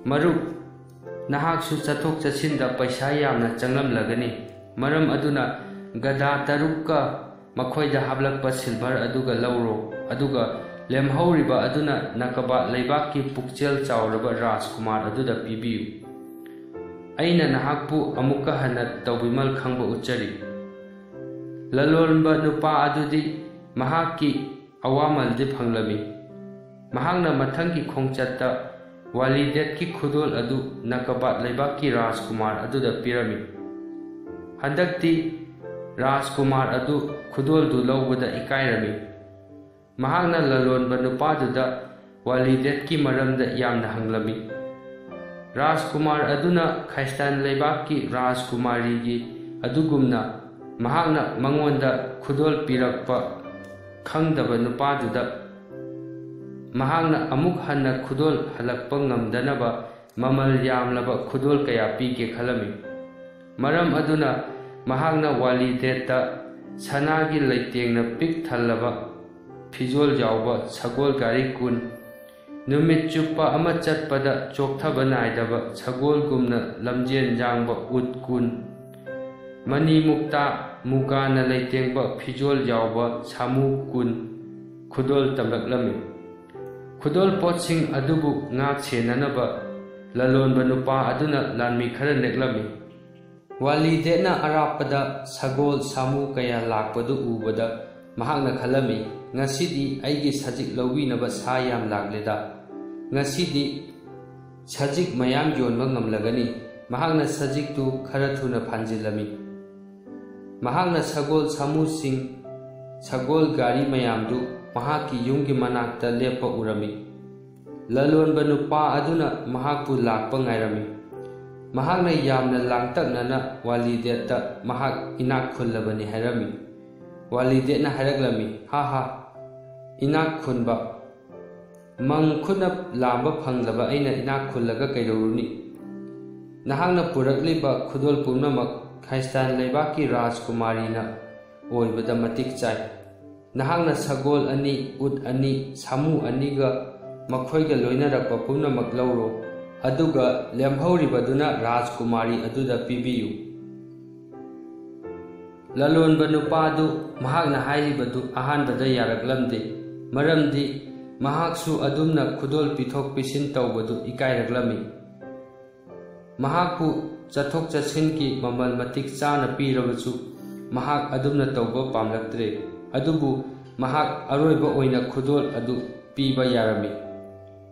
ꯃꯔꯨꯞ, ꯅꯍꯥꯛꯁꯨ ꯆꯠꯊꯣꯛ ꯆꯠꯁꯤꯟꯗ ꯄꯩꯁꯥ ꯌꯥꯝꯅ ꯆꯪꯂꯝꯂꯒꯅꯤ꯫ ꯃꯔꯝ ꯑꯗꯨꯅ ꯒꯗꯥ ꯇꯔꯨꯛꯀ ꯃꯈꯣꯏꯗ ꯍꯥꯞꯂꯛꯄ ꯁꯤꯜꯚꯔ ꯑꯗꯨꯒ ꯂꯧꯔꯣ, ꯑꯗꯨꯒ ꯂꯦꯝꯍꯧꯔꯤꯕ ꯑꯗꯨꯅ ꯅꯀꯕꯥꯠ ꯂꯩꯕꯥꯛꯀꯤ ꯄꯨꯛꯆꯦꯜ ꯆꯥꯎꯔꯕ ꯔꯥꯖꯀꯨꯃꯥꯔ ꯑꯗꯨꯗ ꯄꯤꯕꯤꯌꯨ꯫ ꯑꯩꯅ ꯅꯍꯥꯛꯄꯨ ꯑꯃꯨꯛꯀ ꯍꯟꯅ ꯇꯧꯕꯤꯃꯜ ꯈꯪꯕ ꯎꯠꯆꯔꯤ꯫ ꯂꯂꯣꯟꯕ ꯅꯨꯄꯥ ꯑꯗꯨꯗꯤ ꯃꯍꯥꯛꯀꯤ ꯑꯋꯥꯃꯜꯗꯤ ꯐꯪꯂꯝꯃꯤ꯫ ꯃꯍꯥꯛꯅ ꯃꯊꯪꯒꯤ ꯈꯣꯡꯆꯠꯇ ꯋꯥꯂꯤꯗꯦꯠꯀꯤ ꯈꯨꯗꯣꯜ ꯑꯗꯨ ꯅꯀꯕꯥꯠ ꯂꯩꯕꯥꯛꯀꯤ ꯔꯥꯖꯀꯨꯃꯥꯔ ꯑꯗꯨꯗ ꯄꯤꯔꯝꯃꯤ꯫ ꯍꯟꯗꯛꯇꯤ ꯔꯥꯖꯀꯨꯃꯥꯔ ꯑꯗꯨ ꯈꯨꯗꯣꯜꯗꯨ ꯂꯧꯕꯗ ꯏꯀꯥꯏꯔꯝꯃꯤ꯫ ꯃꯍꯥꯛꯅ ꯂꯂꯣꯟꯕ ꯅꯨꯄꯥꯗꯨꯗ ꯋꯥꯂꯤꯗꯦꯠꯀꯤ ꯃꯔꯝꯗ ꯌꯥꯝꯅ ꯍꯪꯂꯝꯃꯤ꯫ ꯔꯥꯖꯀꯨꯃꯥꯔ ꯑꯗꯨꯅ ꯈ꯭ꯔꯤꯁꯇꯥꯟ ꯂꯩꯕꯥꯛꯀꯤ ꯔꯥꯖꯀꯨꯃꯥꯔꯤꯒꯤ ꯑꯗꯨꯒꯨꯝꯅ ꯃꯍꯥꯛꯅ ꯃꯉꯣꯟꯗ ꯈꯨꯗꯣꯜ ꯄꯤꯔꯛꯄ ꯈꯪꯗꯕ ꯅꯨꯄꯥꯗꯨꯗ ꯃꯍꯥꯛꯅ ꯑꯃꯨꯛ ꯍꯟꯅ ꯈꯨꯗꯣꯜ ꯍꯜꯂꯛꯄ ꯉꯝꯗꯅꯕ ꯃꯃꯜ ꯌꯥꯝꯂꯕ ꯈꯨꯗꯣꯜ ꯀꯌꯥ ꯄꯤꯒꯦ ꯈꯜꯂꯝꯃꯤ꯫ ꯃꯔꯝ ꯑꯗꯨꯅ ꯃꯍꯥꯛꯅ ꯋꯥꯂꯤꯗꯦꯠꯇ ꯁꯅꯥꯒꯤ ꯂꯩꯇꯦꯡꯅ ꯄꯤꯛ ꯊꯜꯂꯕ ꯐꯤꯖꯣꯜ ꯌꯥꯎꯕ ꯁꯒꯣꯜ ꯒꯥꯔꯤ ꯀꯨꯟ, ꯅꯨꯃꯤꯠ ꯆꯨꯞꯄ ꯑꯃ ꯆꯠꯄꯗ ꯆꯣꯛꯊꯕ ꯅꯥꯏꯗꯕ ꯁꯒꯣꯜꯒꯨꯝꯅ ꯂꯝꯖꯦꯟ ꯌꯥꯡꯕ ꯎꯠ ꯀꯨꯟ, ꯃꯅꯤ ꯃꯨꯛꯇꯥ ꯃꯨꯒꯥꯅ ꯂꯩꯇꯦꯡꯕ ꯐꯤꯖꯣꯜ ꯌꯥꯎꯕ ꯁꯥꯃꯨ ꯀꯨꯟ ꯈꯨꯗꯣꯜ ꯇꯝꯂꯛꯂꯝꯃꯤ꯫ ꯈꯨꯗꯣꯜ ꯄꯣꯠꯁꯤꯡ ꯑꯗꯨꯕꯨ ꯉꯥꯛ ꯁꯦꯟꯅꯅꯕ ꯂꯂꯣꯟꯕ ꯅꯨꯄꯥ ꯑꯗꯨꯅ ꯂꯥꯟꯃꯤ ꯈꯔ ꯅꯦꯛꯂꯝꯃꯤ꯫ ꯋꯥꯂꯤꯗꯦꯠꯅ ꯑꯔꯥꯞꯄꯗ ꯁꯒꯣꯜ ꯁꯥꯃꯨ ꯀꯌꯥ ꯂꯥꯛꯄꯗꯨ ꯎꯕꯗ ꯃꯍꯥꯛꯅ ꯈꯜꯂꯝꯃꯤ, "ꯉꯁꯤꯗꯤ ꯑꯩꯒꯤ ꯁꯖꯤꯛ ꯂꯧꯕꯤꯅꯕ ꯁꯥ ꯌꯥꯝ ꯂꯥꯛꯂꯦꯗ꯫ ꯉꯁꯤꯗꯤ ꯁꯖꯤꯛ ꯃꯌꯥꯝ ꯌꯣꯟꯕ ꯉꯝꯂꯒꯅꯤ꯫" ꯃꯍꯥꯛꯅ ꯁꯖꯤꯛꯇꯨ ꯈꯔ ꯊꯨꯅ ꯐꯥꯟꯖꯤꯜꯂꯝꯃꯤ꯫ ꯃꯍꯥꯛꯅ ꯁꯒꯣꯜ ꯁꯥꯃꯨꯁꯤꯡ, ꯁꯒꯣꯜ ꯒꯥꯔꯤ ꯃꯌꯥꯝꯗꯨ ꯃꯍꯥꯛꯀꯤ ꯌꯨꯝꯒꯤ ꯃꯅꯥꯛꯇ ꯂꯦꯞꯄ ꯎꯔꯝꯃꯤ꯫ ꯂꯂꯣꯟꯕ ꯅꯨꯄꯥ ꯑꯗꯨꯅ ꯃꯍꯥꯛꯄꯨ ꯂꯥꯛꯄ ꯉꯥꯏꯔꯝꯃꯤ꯫ ꯃꯍꯥꯛꯅ ꯌꯥꯝꯅ ꯂꯥꯡꯇꯛꯅꯅ ꯋꯥꯂꯤꯗꯦꯠꯇ ꯃꯍꯥꯛ ꯏꯅꯥꯛ ꯈꯨꯜꯂꯕꯅꯤ ꯍꯥꯏꯔꯝꯃꯤ꯫ ꯋꯥꯂꯤꯗꯦꯠꯅ ꯍꯥꯏꯔꯛꯂꯝꯃꯤ, "ꯍꯥ ꯍꯥ, ꯏꯅꯥꯛ ꯈꯨꯟꯕ, ꯃꯪ ꯈꯨꯠꯅ ꯂꯥꯝꯕ ꯐꯪꯂꯕ ꯑꯩꯅ ꯏꯅꯥꯛ ꯈꯨꯜꯂꯒ ꯀꯩꯗꯧꯔꯨꯅꯤ? ꯅꯍꯥꯛꯅ ꯄꯨꯔꯛꯂꯤꯕ ꯈꯨꯗꯣꯜ ꯄꯨꯝꯅꯃꯛ ꯈ꯭ꯔꯤꯁꯇꯥꯟ ꯂꯩꯕꯥꯛꯀꯤ ꯔꯥꯖꯀꯨꯃꯥꯔꯤꯅ ꯑꯣꯏꯕꯗ ꯃꯇꯤꯛ ꯆꯥꯏ꯫ ꯅꯍꯥꯛꯅ ꯁꯒꯣꯜ ꯑꯅꯤ, ꯎꯠ ꯑꯅꯤ, ꯁꯥꯃꯨ ꯑꯅꯤꯒ ꯃꯈꯣꯏꯒ ꯂꯣꯏꯅꯔꯛꯄ ꯄꯨꯝꯅꯃꯛ ꯂꯧꯔꯣ, ꯑꯗꯨꯒ ꯂꯦꯝꯍꯧꯔꯤꯕꯗꯨꯅ ꯔꯥꯖꯀꯨꯃꯥꯔꯤ ꯑꯗꯨꯗ ꯄꯤꯕꯤꯌꯨ꯫" ꯂꯂꯣꯟꯕ ꯅꯨꯄꯥꯗꯨ ꯃꯍꯥꯛꯅ ꯍꯥꯏꯔꯤꯕꯗꯨ ꯑꯍꯥꯟꯕꯗ ꯌꯥꯔꯛꯂꯝꯗꯦ, ꯃꯔꯝꯗꯤ ꯃꯍꯥꯛꯁꯨ ꯑꯗꯨꯝꯅ ꯈꯨꯗꯣꯜ ꯄꯤꯊꯣꯛ ꯄꯤꯁꯤꯟ ꯇꯧꯕꯗꯨ ꯏꯀꯥꯏꯔꯛꯂꯝꯃꯤ꯫ ꯃꯍꯥꯛꯄꯨ ꯆꯠꯊꯣꯛ ꯆꯠꯁꯤꯟꯒꯤ ꯃꯃꯜ ꯃꯇꯤꯛ ꯆꯥꯅ ꯄꯤꯔꯕꯁꯨ, ꯃꯍꯥꯛ ꯑꯗꯨꯝꯅ ꯇꯧꯕ ꯄꯥꯝꯂꯛꯇ꯭ꯔꯦ꯫ ꯑꯗꯨꯕꯨ ꯃꯍꯥꯛ ꯑꯔꯣꯏꯕ ꯑꯣꯏꯅ ꯈꯨꯗꯣꯜ ꯑꯗꯨ ꯄꯤꯕ ꯌꯥꯔꯝꯃꯤ꯫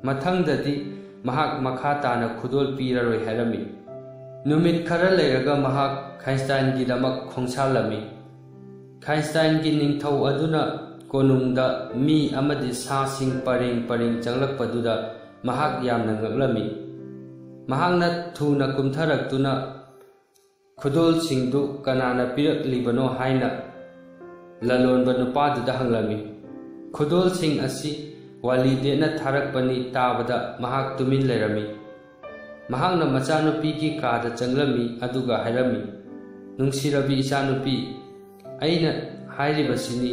ꯃꯊꯪꯗꯗꯤ ꯃꯍꯥꯛ ꯃꯈꯥ ꯇꯥꯅ ꯈꯨꯗꯣꯜ ꯄꯤꯔꯔꯣꯏ ꯍꯥꯏꯔꯝꯃꯤ꯫ ꯅꯨꯃꯤꯠ ꯈꯔ ꯂꯩꯔꯒ ꯃꯍꯥꯛ ꯈꯥꯏꯟꯁꯇꯥꯏꯟꯒꯤꯗꯃꯛ ꯈꯣꯡꯁꯥꯜꯂꯝꯃꯤ꯫ ꯈꯥꯏꯟꯁꯇꯥꯏꯟꯒꯤ ꯅꯤꯡꯊꯧ ꯑꯗꯨꯅ ꯀꯣꯅꯨꯡꯗ ꯃꯤ ꯑꯃꯗꯤ ꯁꯥꯁꯤꯡ ꯄꯔꯦꯡ ꯄꯔꯦꯡ ꯆꯪꯂꯛꯄꯗꯨꯗ ꯃꯍꯥꯛ ꯌꯥꯝꯅ ꯉꯛꯂꯝꯃꯤ꯫ ꯃꯍꯥꯛꯅ ꯊꯨꯅ ꯀꯨꯝꯊꯔꯛꯇꯨꯅ, "ꯈꯨꯗꯣꯜꯁꯤꯡꯗꯨ ꯀꯅꯥꯅ ꯄꯤꯔꯛꯂꯤꯕꯅꯣ?" ꯍꯥꯏꯅ ꯂꯂꯣꯟꯕ ꯅꯨꯄꯥꯗꯨꯗ ꯍꯪꯂꯝꯃꯤ꯫ "ꯈꯨꯗꯣꯜꯁꯤꯡ ꯑꯁꯤ ꯋꯥꯂꯤꯗꯦꯠꯅ ꯊꯥꯔꯛꯄꯅꯤ" ꯇꯥꯕꯗ ꯃꯍꯥꯛ ꯇꯨꯃꯤꯟ ꯂꯩꯔꯝꯃꯤ꯫ ꯃꯍꯥꯛꯅ ꯃꯆꯥꯅꯨꯄꯤꯒꯤ ꯀꯥꯗ ꯆꯪꯂꯝꯃꯤ, ꯑꯗꯨꯒ ꯍꯥꯏꯔꯝꯃꯤ, "ꯅꯨꯡꯁꯤꯔꯕꯤ ꯏꯆꯥꯅꯨꯄꯤ, ꯑꯩꯅ ꯍꯥꯏꯔꯤꯕꯁꯤꯅꯤ,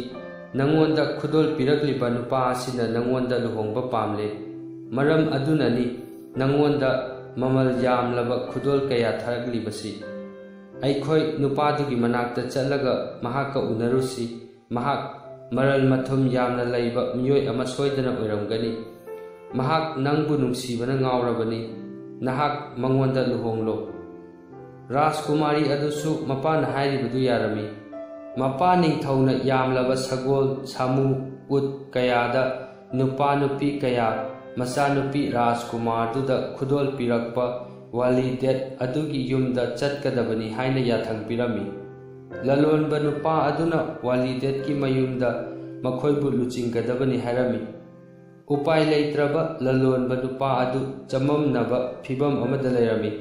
ꯅꯪꯉꯣꯟꯗ ꯈꯨꯗꯣꯜ ꯄꯤꯔꯛꯂꯤꯕ ꯅꯨꯄꯥ ꯑꯁꯤꯅ ꯅꯪꯉꯣꯟꯗ ꯂꯨꯍꯣꯡꯕ ꯄꯥꯝꯂꯦ꯫ ꯃꯔꯝ ꯑꯗꯨꯅꯅꯤ ꯅꯪꯉꯣꯟꯗ ꯃꯃꯜ ꯌꯥꯝꯂꯕ ꯈꯨꯗꯣꯜ ꯀꯌꯥ ꯊꯥꯔꯛꯂꯤꯕꯁꯤ꯫ ꯑꯩꯈꯣꯏ ꯅꯨꯄꯥꯗꯨꯒꯤ ꯃꯅꯥꯛꯇ ꯆꯠꯂꯒ ꯃꯍꯥꯛꯀ ꯎꯅꯔꯨꯁꯤ꯫ ꯃꯍꯥꯛ ꯃꯔꯜ ꯃꯊꯨꯝ ꯌꯥꯝꯅ ꯂꯩꯕ ꯃꯤꯑꯣꯏ ꯑꯃ ꯁꯣꯏꯗꯅ ꯑꯣꯏꯔꯝꯒꯅꯤ꯫ ꯃꯍꯥꯛ ꯅꯪꯕꯨ ꯅꯨꯡꯁꯤꯕꯅ ꯉꯥꯎꯔꯕꯅꯤ꯫ ꯅꯍꯥꯛ ꯃꯉꯣꯟꯗ ꯂꯨꯍꯣꯡꯂꯣ꯫" ꯔꯥꯖꯀꯨꯃꯥꯔꯤ ꯑꯗꯨꯁꯨ ꯃꯄꯥꯅ ꯍꯥꯏꯔꯤꯕꯗꯨ ꯌꯥꯔꯝꯃꯤ꯫ ꯃꯄꯥ ꯅꯤꯡꯊꯧꯅ ꯌꯥꯝꯂꯕ ꯁꯒꯣꯜ, ꯁꯥꯃꯨ, ꯎꯠ ꯀꯌꯥꯗ ꯅꯨꯄꯥ ꯅꯨꯄꯤ ꯀꯌꯥ, ꯃꯆꯥꯅꯨꯄꯤ ꯔꯥꯖꯀꯨꯃꯥꯔꯗꯨꯗ ꯈꯨꯗꯣꯜ ꯄꯤꯔꯛꯄ ꯋꯥꯂꯤꯗꯦꯠ ꯑꯗꯨꯒꯤ ꯌꯨꯝꯗ ꯆꯠꯀꯗꯕꯅꯤ ꯍꯥꯏꯅ ꯌꯥꯊꯪ ꯄꯤꯔꯝꯃꯤ꯫ ꯂꯂꯣꯟꯕ ꯅꯨꯄꯥ ꯑꯗꯨꯅ ꯋꯥꯂꯤꯗꯦꯠꯀꯤ ꯃꯌꯨꯝꯗ ꯃꯈꯣꯏꯕꯨ ꯂꯨꯆꯤꯡꯒꯗꯕꯅꯤ ꯍꯥꯏꯔꯝꯃꯤ꯫ ꯎꯄꯥꯏ ꯂꯩꯇ꯭ꯔꯕ ꯂꯂꯣꯟꯕ ꯅꯨꯄꯥ ꯑꯗꯨ ꯆꯃꯝꯅꯕ ꯐꯤꯚꯝ ꯑꯃꯗ ꯂꯩꯔꯝꯃꯤ꯫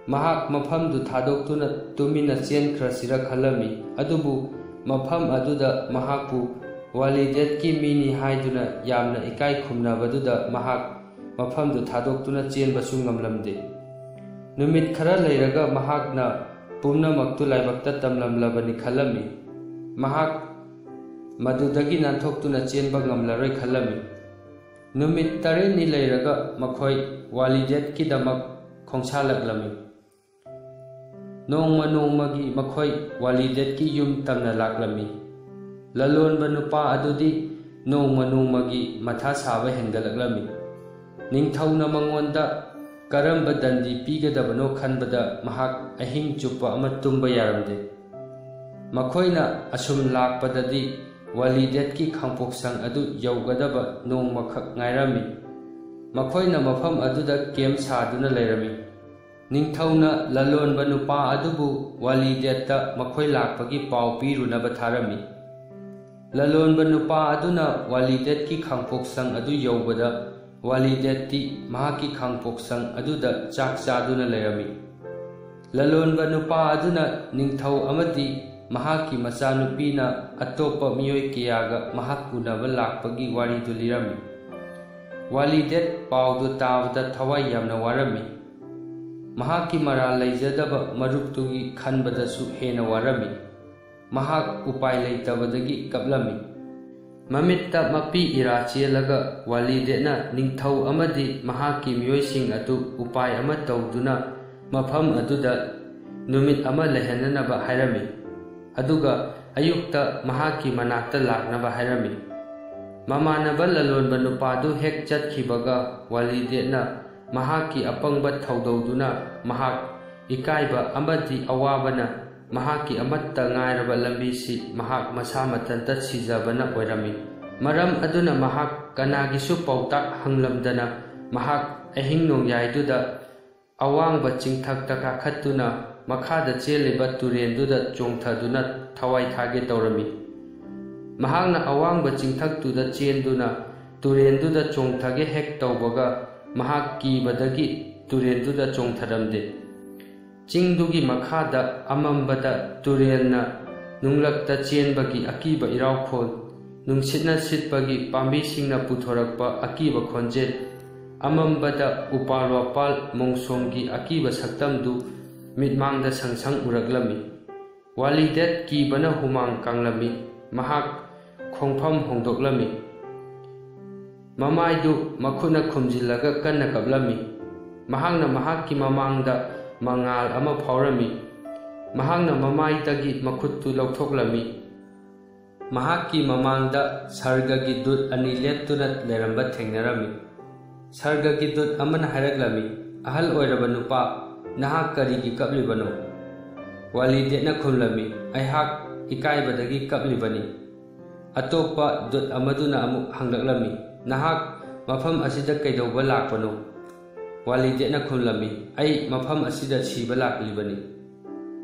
ꯃꯍꯥꯛ ꯃꯐꯝꯗꯨ ꯊꯥꯗꯣꯛꯇꯨꯅ ꯇꯨꯃꯤꯟꯅ ꯆꯦꯟꯈ꯭ꯔꯁꯤꯔ ꯈꯜꯂꯝꯃꯤ, ꯑꯗꯨꯕꯨ ꯃꯐꯝ ꯑꯗꯨꯗ ꯃꯍꯥꯛꯄꯨ ꯋꯥꯂꯤꯗꯦꯠꯀꯤ ꯃꯤꯅꯤ ꯍꯥꯏꯗꯨꯅ ꯌꯥꯝꯅ ꯏꯀꯥꯏ ꯈꯨꯝꯅꯕꯗꯨꯗ ꯃꯍꯥꯛ ꯃꯐꯝꯗꯨ ꯊꯥꯗꯣꯛꯇꯨꯅ ꯆꯦꯟꯕꯁꯨ ꯉꯝꯂꯝꯗꯦ꯫ ꯅꯨꯃꯤꯠ ꯈꯔ ꯂꯩꯔꯒ ꯃꯍꯥꯛꯅ ꯄꯨꯝꯅꯃꯛꯇꯨ ꯂꯥꯏꯕꯛꯇ ꯇꯝꯂꯝꯂꯕꯅꯤ ꯈꯜꯂꯝꯃꯤ꯫ ꯃꯍꯥꯛ ꯃꯗꯨꯗꯒꯤ ꯅꯥꯟꯊꯣꯛꯇꯨꯅ ꯆꯦꯟꯕ ꯉꯝꯂꯔꯣꯏ ꯈꯜꯂꯝꯃꯤ꯫ ꯅꯨꯃꯤꯠ ꯇꯔꯦꯠꯅꯤ ꯂꯩꯔꯒ ꯃꯈꯣꯏ ꯋꯥꯂꯤꯗꯦꯠꯀꯤꯗꯃꯛ ꯈꯣꯡꯁꯥꯜꯂꯛꯂꯝꯃꯤ꯫ ꯅꯣꯡꯃ ꯅꯣꯡꯃꯒꯤ ꯃꯈꯣꯏ ꯋꯥꯂꯤꯗꯦꯠꯀꯤ ꯌꯨꯝ ꯇꯝꯅ ꯂꯥꯛꯂꯝꯃꯤ꯫ ꯂꯂꯣꯟꯕ ꯅꯨꯄꯥ ꯑꯗꯨꯗꯤ ꯅꯣꯡꯃ ꯅꯣꯡꯃꯒꯤ ꯃꯊꯥ ꯁꯥꯕ ꯍꯦꯟꯒꯠꯂꯛꯂꯝꯃꯤ꯫ ꯅꯤꯡꯊꯧꯅ ꯃꯉꯣꯟꯗ ꯀꯔꯝꯕ ꯗꯟꯗꯤ ꯄꯤꯒꯗꯕꯅꯣ ꯈꯟꯕꯗ ꯃꯍꯥꯛ ꯑꯍꯤꯡ ꯆꯨꯞꯄ ꯑꯃ ꯇꯨꯝꯕ ꯌꯥꯔꯝꯗꯦ꯫ ꯃꯈꯣꯏꯅ ꯑꯁꯨꯝ ꯂꯥꯛꯄꯗꯗꯤ ꯋꯥꯂꯤꯗꯦꯠꯀꯤ ꯈꯥꯡꯄꯣꯛꯁꯪ ꯑꯗꯨ ꯌꯧꯒꯗꯕ ꯅꯣꯡꯃꯈꯛ ꯉꯥꯏꯔꯝꯃꯤ꯫ ꯃꯈꯣꯏꯅ ꯃꯐꯝ ꯑꯗꯨꯗ ꯀꯦꯝ ꯁꯥꯗꯨꯅ ꯂꯩꯔꯝꯃꯤ꯫ ꯅꯤꯡꯊꯧꯅ ꯂꯂꯣꯟꯕ ꯅꯨꯄꯥ ꯑꯗꯨꯕꯨ ꯋꯥꯂꯤꯗꯦꯠꯇ ꯃꯈꯣꯏ ꯂꯥꯛꯄꯒꯤ ꯄꯥꯎ ꯄꯤꯔꯨꯅꯕ ꯊꯥꯔꯝꯃꯤ꯫ ꯂꯂꯣꯟꯕ ꯅꯨꯄꯥ ꯑꯗꯨꯅ ꯋꯥꯂꯤꯗꯦꯠꯀꯤ ꯈꯥꯡꯄꯣꯛꯁꯪ ꯑꯗꯨ ꯌꯧꯕꯗ ꯋꯥꯂꯤꯗꯦꯠꯇꯤ ꯃꯍꯥꯛꯀꯤ ꯈꯥꯡꯄꯣꯛꯁꯪ ꯑꯗꯨꯗ ꯆꯥꯛ ꯆꯥꯗꯨꯅ ꯂꯩꯔꯝꯃꯤ꯫ ꯂꯂꯣꯟꯕ ꯅꯨꯄꯥ ꯑꯗꯨꯅ ꯅꯤꯡꯊꯧ ꯑꯃꯗꯤ ꯃꯍꯥꯛꯀꯤ ꯃꯆꯥꯅꯨꯄꯤꯅ ꯑꯇꯣꯞꯄ ꯃꯤꯑꯣꯏ ꯀꯌꯥꯒ ꯃꯍꯥꯛ ꯎꯅꯕ ꯂꯥꯛꯄꯒꯤ ꯋꯥꯔꯤꯗꯨ ꯂꯤꯔꯝꯃꯤ꯫ ꯋꯥꯂꯤꯗꯦꯠ ꯄꯥꯎꯗꯨ ꯇꯥꯕꯗ ꯊꯋꯥꯏ ꯌꯥꯝꯅ ꯋꯥꯔꯝꯃꯤ꯫ ꯃꯍꯥꯛꯀꯤ ꯃꯔꯥꯜ ꯂꯩꯖꯗꯕ ꯃꯔꯨꯞꯇꯨꯒꯤ ꯈꯟꯕꯗꯁꯨ ꯍꯦꯟꯅ ꯋꯥꯔꯝꯃꯤ꯫ ꯃꯍꯥꯛ ꯎꯄꯥꯏ ꯂꯩꯇꯕꯗꯒꯤ ꯀꯞꯂꯝꯃꯤ꯫ ꯃꯃꯤꯠꯇ ꯃꯄꯤ ꯏꯔꯥ ꯆꯦꯜꯂꯒ ꯋꯥꯂꯤꯗꯦꯠꯅ ꯅꯤꯡꯊꯧ ꯑꯃꯗꯤ ꯃꯍꯥꯛꯀꯤ ꯃꯤꯑꯣꯏꯁꯤꯡ ꯑꯗꯨ ꯎꯄꯥꯏ ꯑꯃ ꯇꯧꯗꯨꯅ ꯃꯐꯝ ꯑꯗꯨꯗ ꯅꯨꯃꯤꯠ ꯑꯃ ꯂꯩꯍꯟꯅꯅꯕ ꯍꯥꯏꯔꯝꯃꯤ꯫ ꯑꯗꯨꯒ ꯑꯌꯨꯛꯇ ꯃꯍꯥꯛꯀꯤ ꯃꯅꯥꯛꯇ ꯂꯥꯛꯅꯕ ꯍꯥꯏꯔꯝꯃꯤ꯫ ꯃꯃꯥꯟꯅꯕ ꯂꯂꯣꯟꯕ ꯅꯨꯄꯥꯗꯨ ꯍꯦꯛ ꯆꯠꯈꯤꯕꯒ ꯋꯥꯂꯤꯗꯦꯠꯅ ꯃꯍꯥꯛꯀꯤ ꯑꯄꯪꯕ ꯊꯧꯗꯧꯗꯨꯅ ꯃꯍꯥꯛ ꯏꯀꯥꯏꯕ ꯑꯃꯗꯤ ꯑꯋꯥꯕꯅ ꯃꯍꯥꯛꯀꯤ ꯑꯃꯠꯇ ꯉꯥꯏꯔꯕ ꯂꯝꯕꯤꯁꯤ ꯃꯍꯥꯛ ꯃꯁꯥ ꯃꯊꯟꯇ ꯁꯤꯖꯕꯅ ꯑꯣꯏꯔꯝꯃꯤ꯫ ꯃꯔꯝ ꯑꯗꯨꯅ ꯃꯍꯥꯛ ꯀꯅꯥꯒꯤꯁꯨ ꯄꯥꯎꯇꯥꯛ ꯍꯪꯂꯝꯗꯅ ꯃꯍꯥꯛ ꯑꯍꯤꯡ ꯅꯣꯡꯌꯥꯏꯗꯨꯗ ꯑꯋꯥꯡꯕ ꯆꯤꯡꯊꯛꯇ ꯀꯥꯈꯠꯇꯨꯅ ꯃꯈꯥꯗ ꯆꯦꯜꯂꯤꯕ ꯇꯨꯔꯦꯟꯗꯨꯗ ꯆꯣꯡꯊꯗꯨꯅ ꯊꯋꯥꯏ ꯊꯥꯒꯦ ꯇꯧꯔꯝꯃꯤ꯫ ꯃꯍꯥꯛꯅ ꯑꯋꯥꯡꯕ ꯆꯤꯡꯊꯛꯇꯨꯗ ꯆꯦꯟꯗꯨꯅ ꯇꯨꯔꯦꯟꯗꯨꯗ ꯆꯣꯡꯊꯒꯦ ꯍꯦꯛ ꯇꯧꯕꯒ, ꯃꯍꯥꯛ ꯀꯤꯕꯗꯒꯤ ꯇꯨꯔꯦꯟꯗꯨꯗ ꯆꯣꯡꯊꯔꯝꯗꯦ꯫ ꯆꯤꯡꯗꯨꯒꯤ ꯃꯈꯥꯗ ꯑꯃꯝꯕꯗ ꯇꯨꯔꯦꯜꯅ ꯅꯨꯡꯂꯛꯇ ꯆꯦꯟꯕꯒꯤ ꯑꯀꯤꯕ ꯏꯔꯥꯎꯈꯣꯜ, ꯅꯨꯡꯁꯤꯠꯅ ꯁꯤꯠꯄꯒꯤ ꯄꯥꯝꯕꯤꯁꯤꯡꯅ ꯄꯨꯊꯣꯔꯛꯄ ꯑꯀꯤꯕ ꯈꯣꯟꯖꯦꯜ, ꯑꯃꯝꯕꯗ ꯎꯄꯥꯜ ꯋꯥꯄꯥꯜ ꯃꯣꯡꯁꯣꯡꯒꯤ ꯑꯀꯤꯕ ꯁꯛꯇꯝꯗꯨ ꯃꯤꯠꯃꯥꯡꯗ ꯁꯪ ꯁꯪ ꯎꯔꯛꯂꯝꯃꯤ꯫ ꯋꯥꯂꯤꯗꯦꯠ ꯀꯤꯕꯅ ꯍꯨꯃꯥꯡ ꯀꯥꯡꯂꯝꯃꯤ꯫ ꯃꯍꯥꯛ ꯈꯣꯡꯐꯝ ꯍꯣꯡꯗꯣꯛꯂꯝꯃꯤ꯫ ꯃꯃꯥꯏꯗꯨ ꯃꯈꯨꯠꯅ ꯈꯨꯝꯖꯤꯜꯂꯒ ꯀꯟꯅ ꯀꯞꯂꯝꯃꯤ꯫ ꯃꯍꯥꯛꯅ ꯃꯍꯥꯛꯀꯤ ꯃꯃꯥꯡꯗ ꯃꯉꯥꯜ ꯑꯃ ꯐꯥꯎꯔꯝꯃꯤ꯫ ꯃꯍꯥꯛꯅ ꯃꯃꯥꯏꯗꯒꯤ ꯃꯈꯨꯠꯇꯨ ꯂꯧꯊꯣꯛꯂꯝꯃꯤ꯫ ꯃꯍꯥꯛꯀꯤ ꯃꯃꯥꯡꯗ ꯁꯔꯒꯒꯤ ꯗꯨꯠ ꯑꯅꯤ ꯂꯦꯞꯇꯨꯅ ꯂꯩꯔꯝꯕ ꯊꯦꯡꯅꯔꯝꯃꯤ꯫ ꯁꯔꯒꯒꯤ ꯗꯨꯠ ꯑꯃꯅ ꯍꯥꯏꯔꯛꯂꯝꯃꯤ, "ꯑꯍꯜ ꯑꯣꯏꯔꯕ ꯅꯨꯄꯥ, ꯅꯍꯥꯛ ꯀꯔꯤꯒꯤ ꯀꯞꯂꯤꯕꯅꯣ?" ꯋꯥꯂꯤꯗꯦꯠꯅ ꯈꯨꯝꯂꯝꯃꯤ, "ꯑꯩꯍꯥꯛ ꯏꯀꯥꯏꯕꯗꯒꯤ ꯀꯞꯂꯤꯕꯅꯤ꯫" ꯑꯇꯣꯞꯄ ꯗꯨꯠ ꯑꯃꯗꯨꯅ ꯑꯃꯨꯛ ꯍꯪꯂꯛꯂꯝꯃꯤ, "ꯅꯍꯥꯛ ꯃꯐꯝ ꯑꯁꯤꯗ ꯀꯩꯗꯧꯕ ꯂꯥꯛꯄꯅꯣ?" ꯋꯥꯂꯤꯗꯦꯠꯅ ꯈꯨꯝꯂꯝꯃꯤ, "ꯑꯩ ꯃꯐꯝ ꯑꯁꯤꯗ ꯁꯤꯕ ꯂꯥꯛꯂꯤꯕꯅꯤ꯫"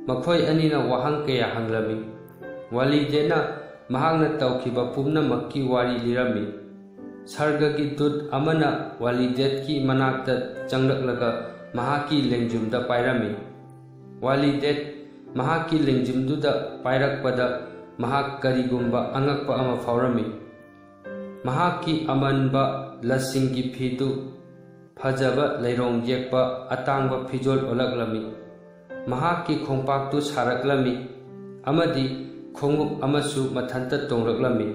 ꯃꯈꯣꯏ ꯑꯅꯤꯅ ꯋꯥꯍꯪ ꯀꯌꯥ ꯍꯪꯂꯝꯃꯤ꯫ ꯋꯥꯂꯤꯗꯦꯠꯅ ꯃꯍꯥꯛꯅ ꯇꯧꯈꯤꯕ ꯄꯨꯝꯅꯃꯛꯀꯤ ꯋꯥꯔꯤ ꯂꯤꯔꯝꯃꯤ꯫ ꯁꯔꯒꯒꯤ ꯗꯨꯠ ꯑꯃꯅ ꯋꯥꯂꯤꯗꯦꯠꯀꯤ ꯃꯅꯥꯛꯇ ꯆꯪꯂꯛꯂꯒ ꯃꯍꯥꯛꯀꯤ ꯂꯦꯡꯖꯨꯝꯗ ꯄꯥꯏꯔꯝꯃꯤ꯫ ꯋꯥꯂꯤꯗꯦꯠ ꯃꯍꯥꯛꯀꯤ ꯂꯦꯡꯖꯨꯝꯗꯨꯗ ꯄꯥꯏꯔꯛꯄꯗ ꯃꯍꯥꯛ ꯀꯔꯤꯒꯨꯝꯕ ꯑꯉꯛꯄ ꯑꯃ ꯐꯥꯎꯔꯝꯃꯤ꯫ ꯃꯍꯥꯛꯀꯤ ꯑꯃꯟꯕ ꯂꯁꯤꯡꯒꯤ ꯐꯤꯗꯨ ꯐꯖꯕ ꯂꯩꯔꯣꯡ ꯌꯦꯛꯄ ꯑꯇꯥꯡꯕ ꯐꯤꯖꯣꯜ ꯑꯣꯜꯂꯛꯂꯝꯃꯤ꯫ ꯃꯍꯥꯛꯀꯤ ꯈꯣꯡꯄꯥꯛꯇꯨ ꯁꯥꯔꯛꯂꯝꯃꯤ ꯑꯃꯗꯤ ꯈꯣꯡꯎꯞ ꯑꯃꯁꯨ ꯃꯊꯟꯇ ꯇꯣꯡꯂꯛꯂꯝꯃꯤ꯫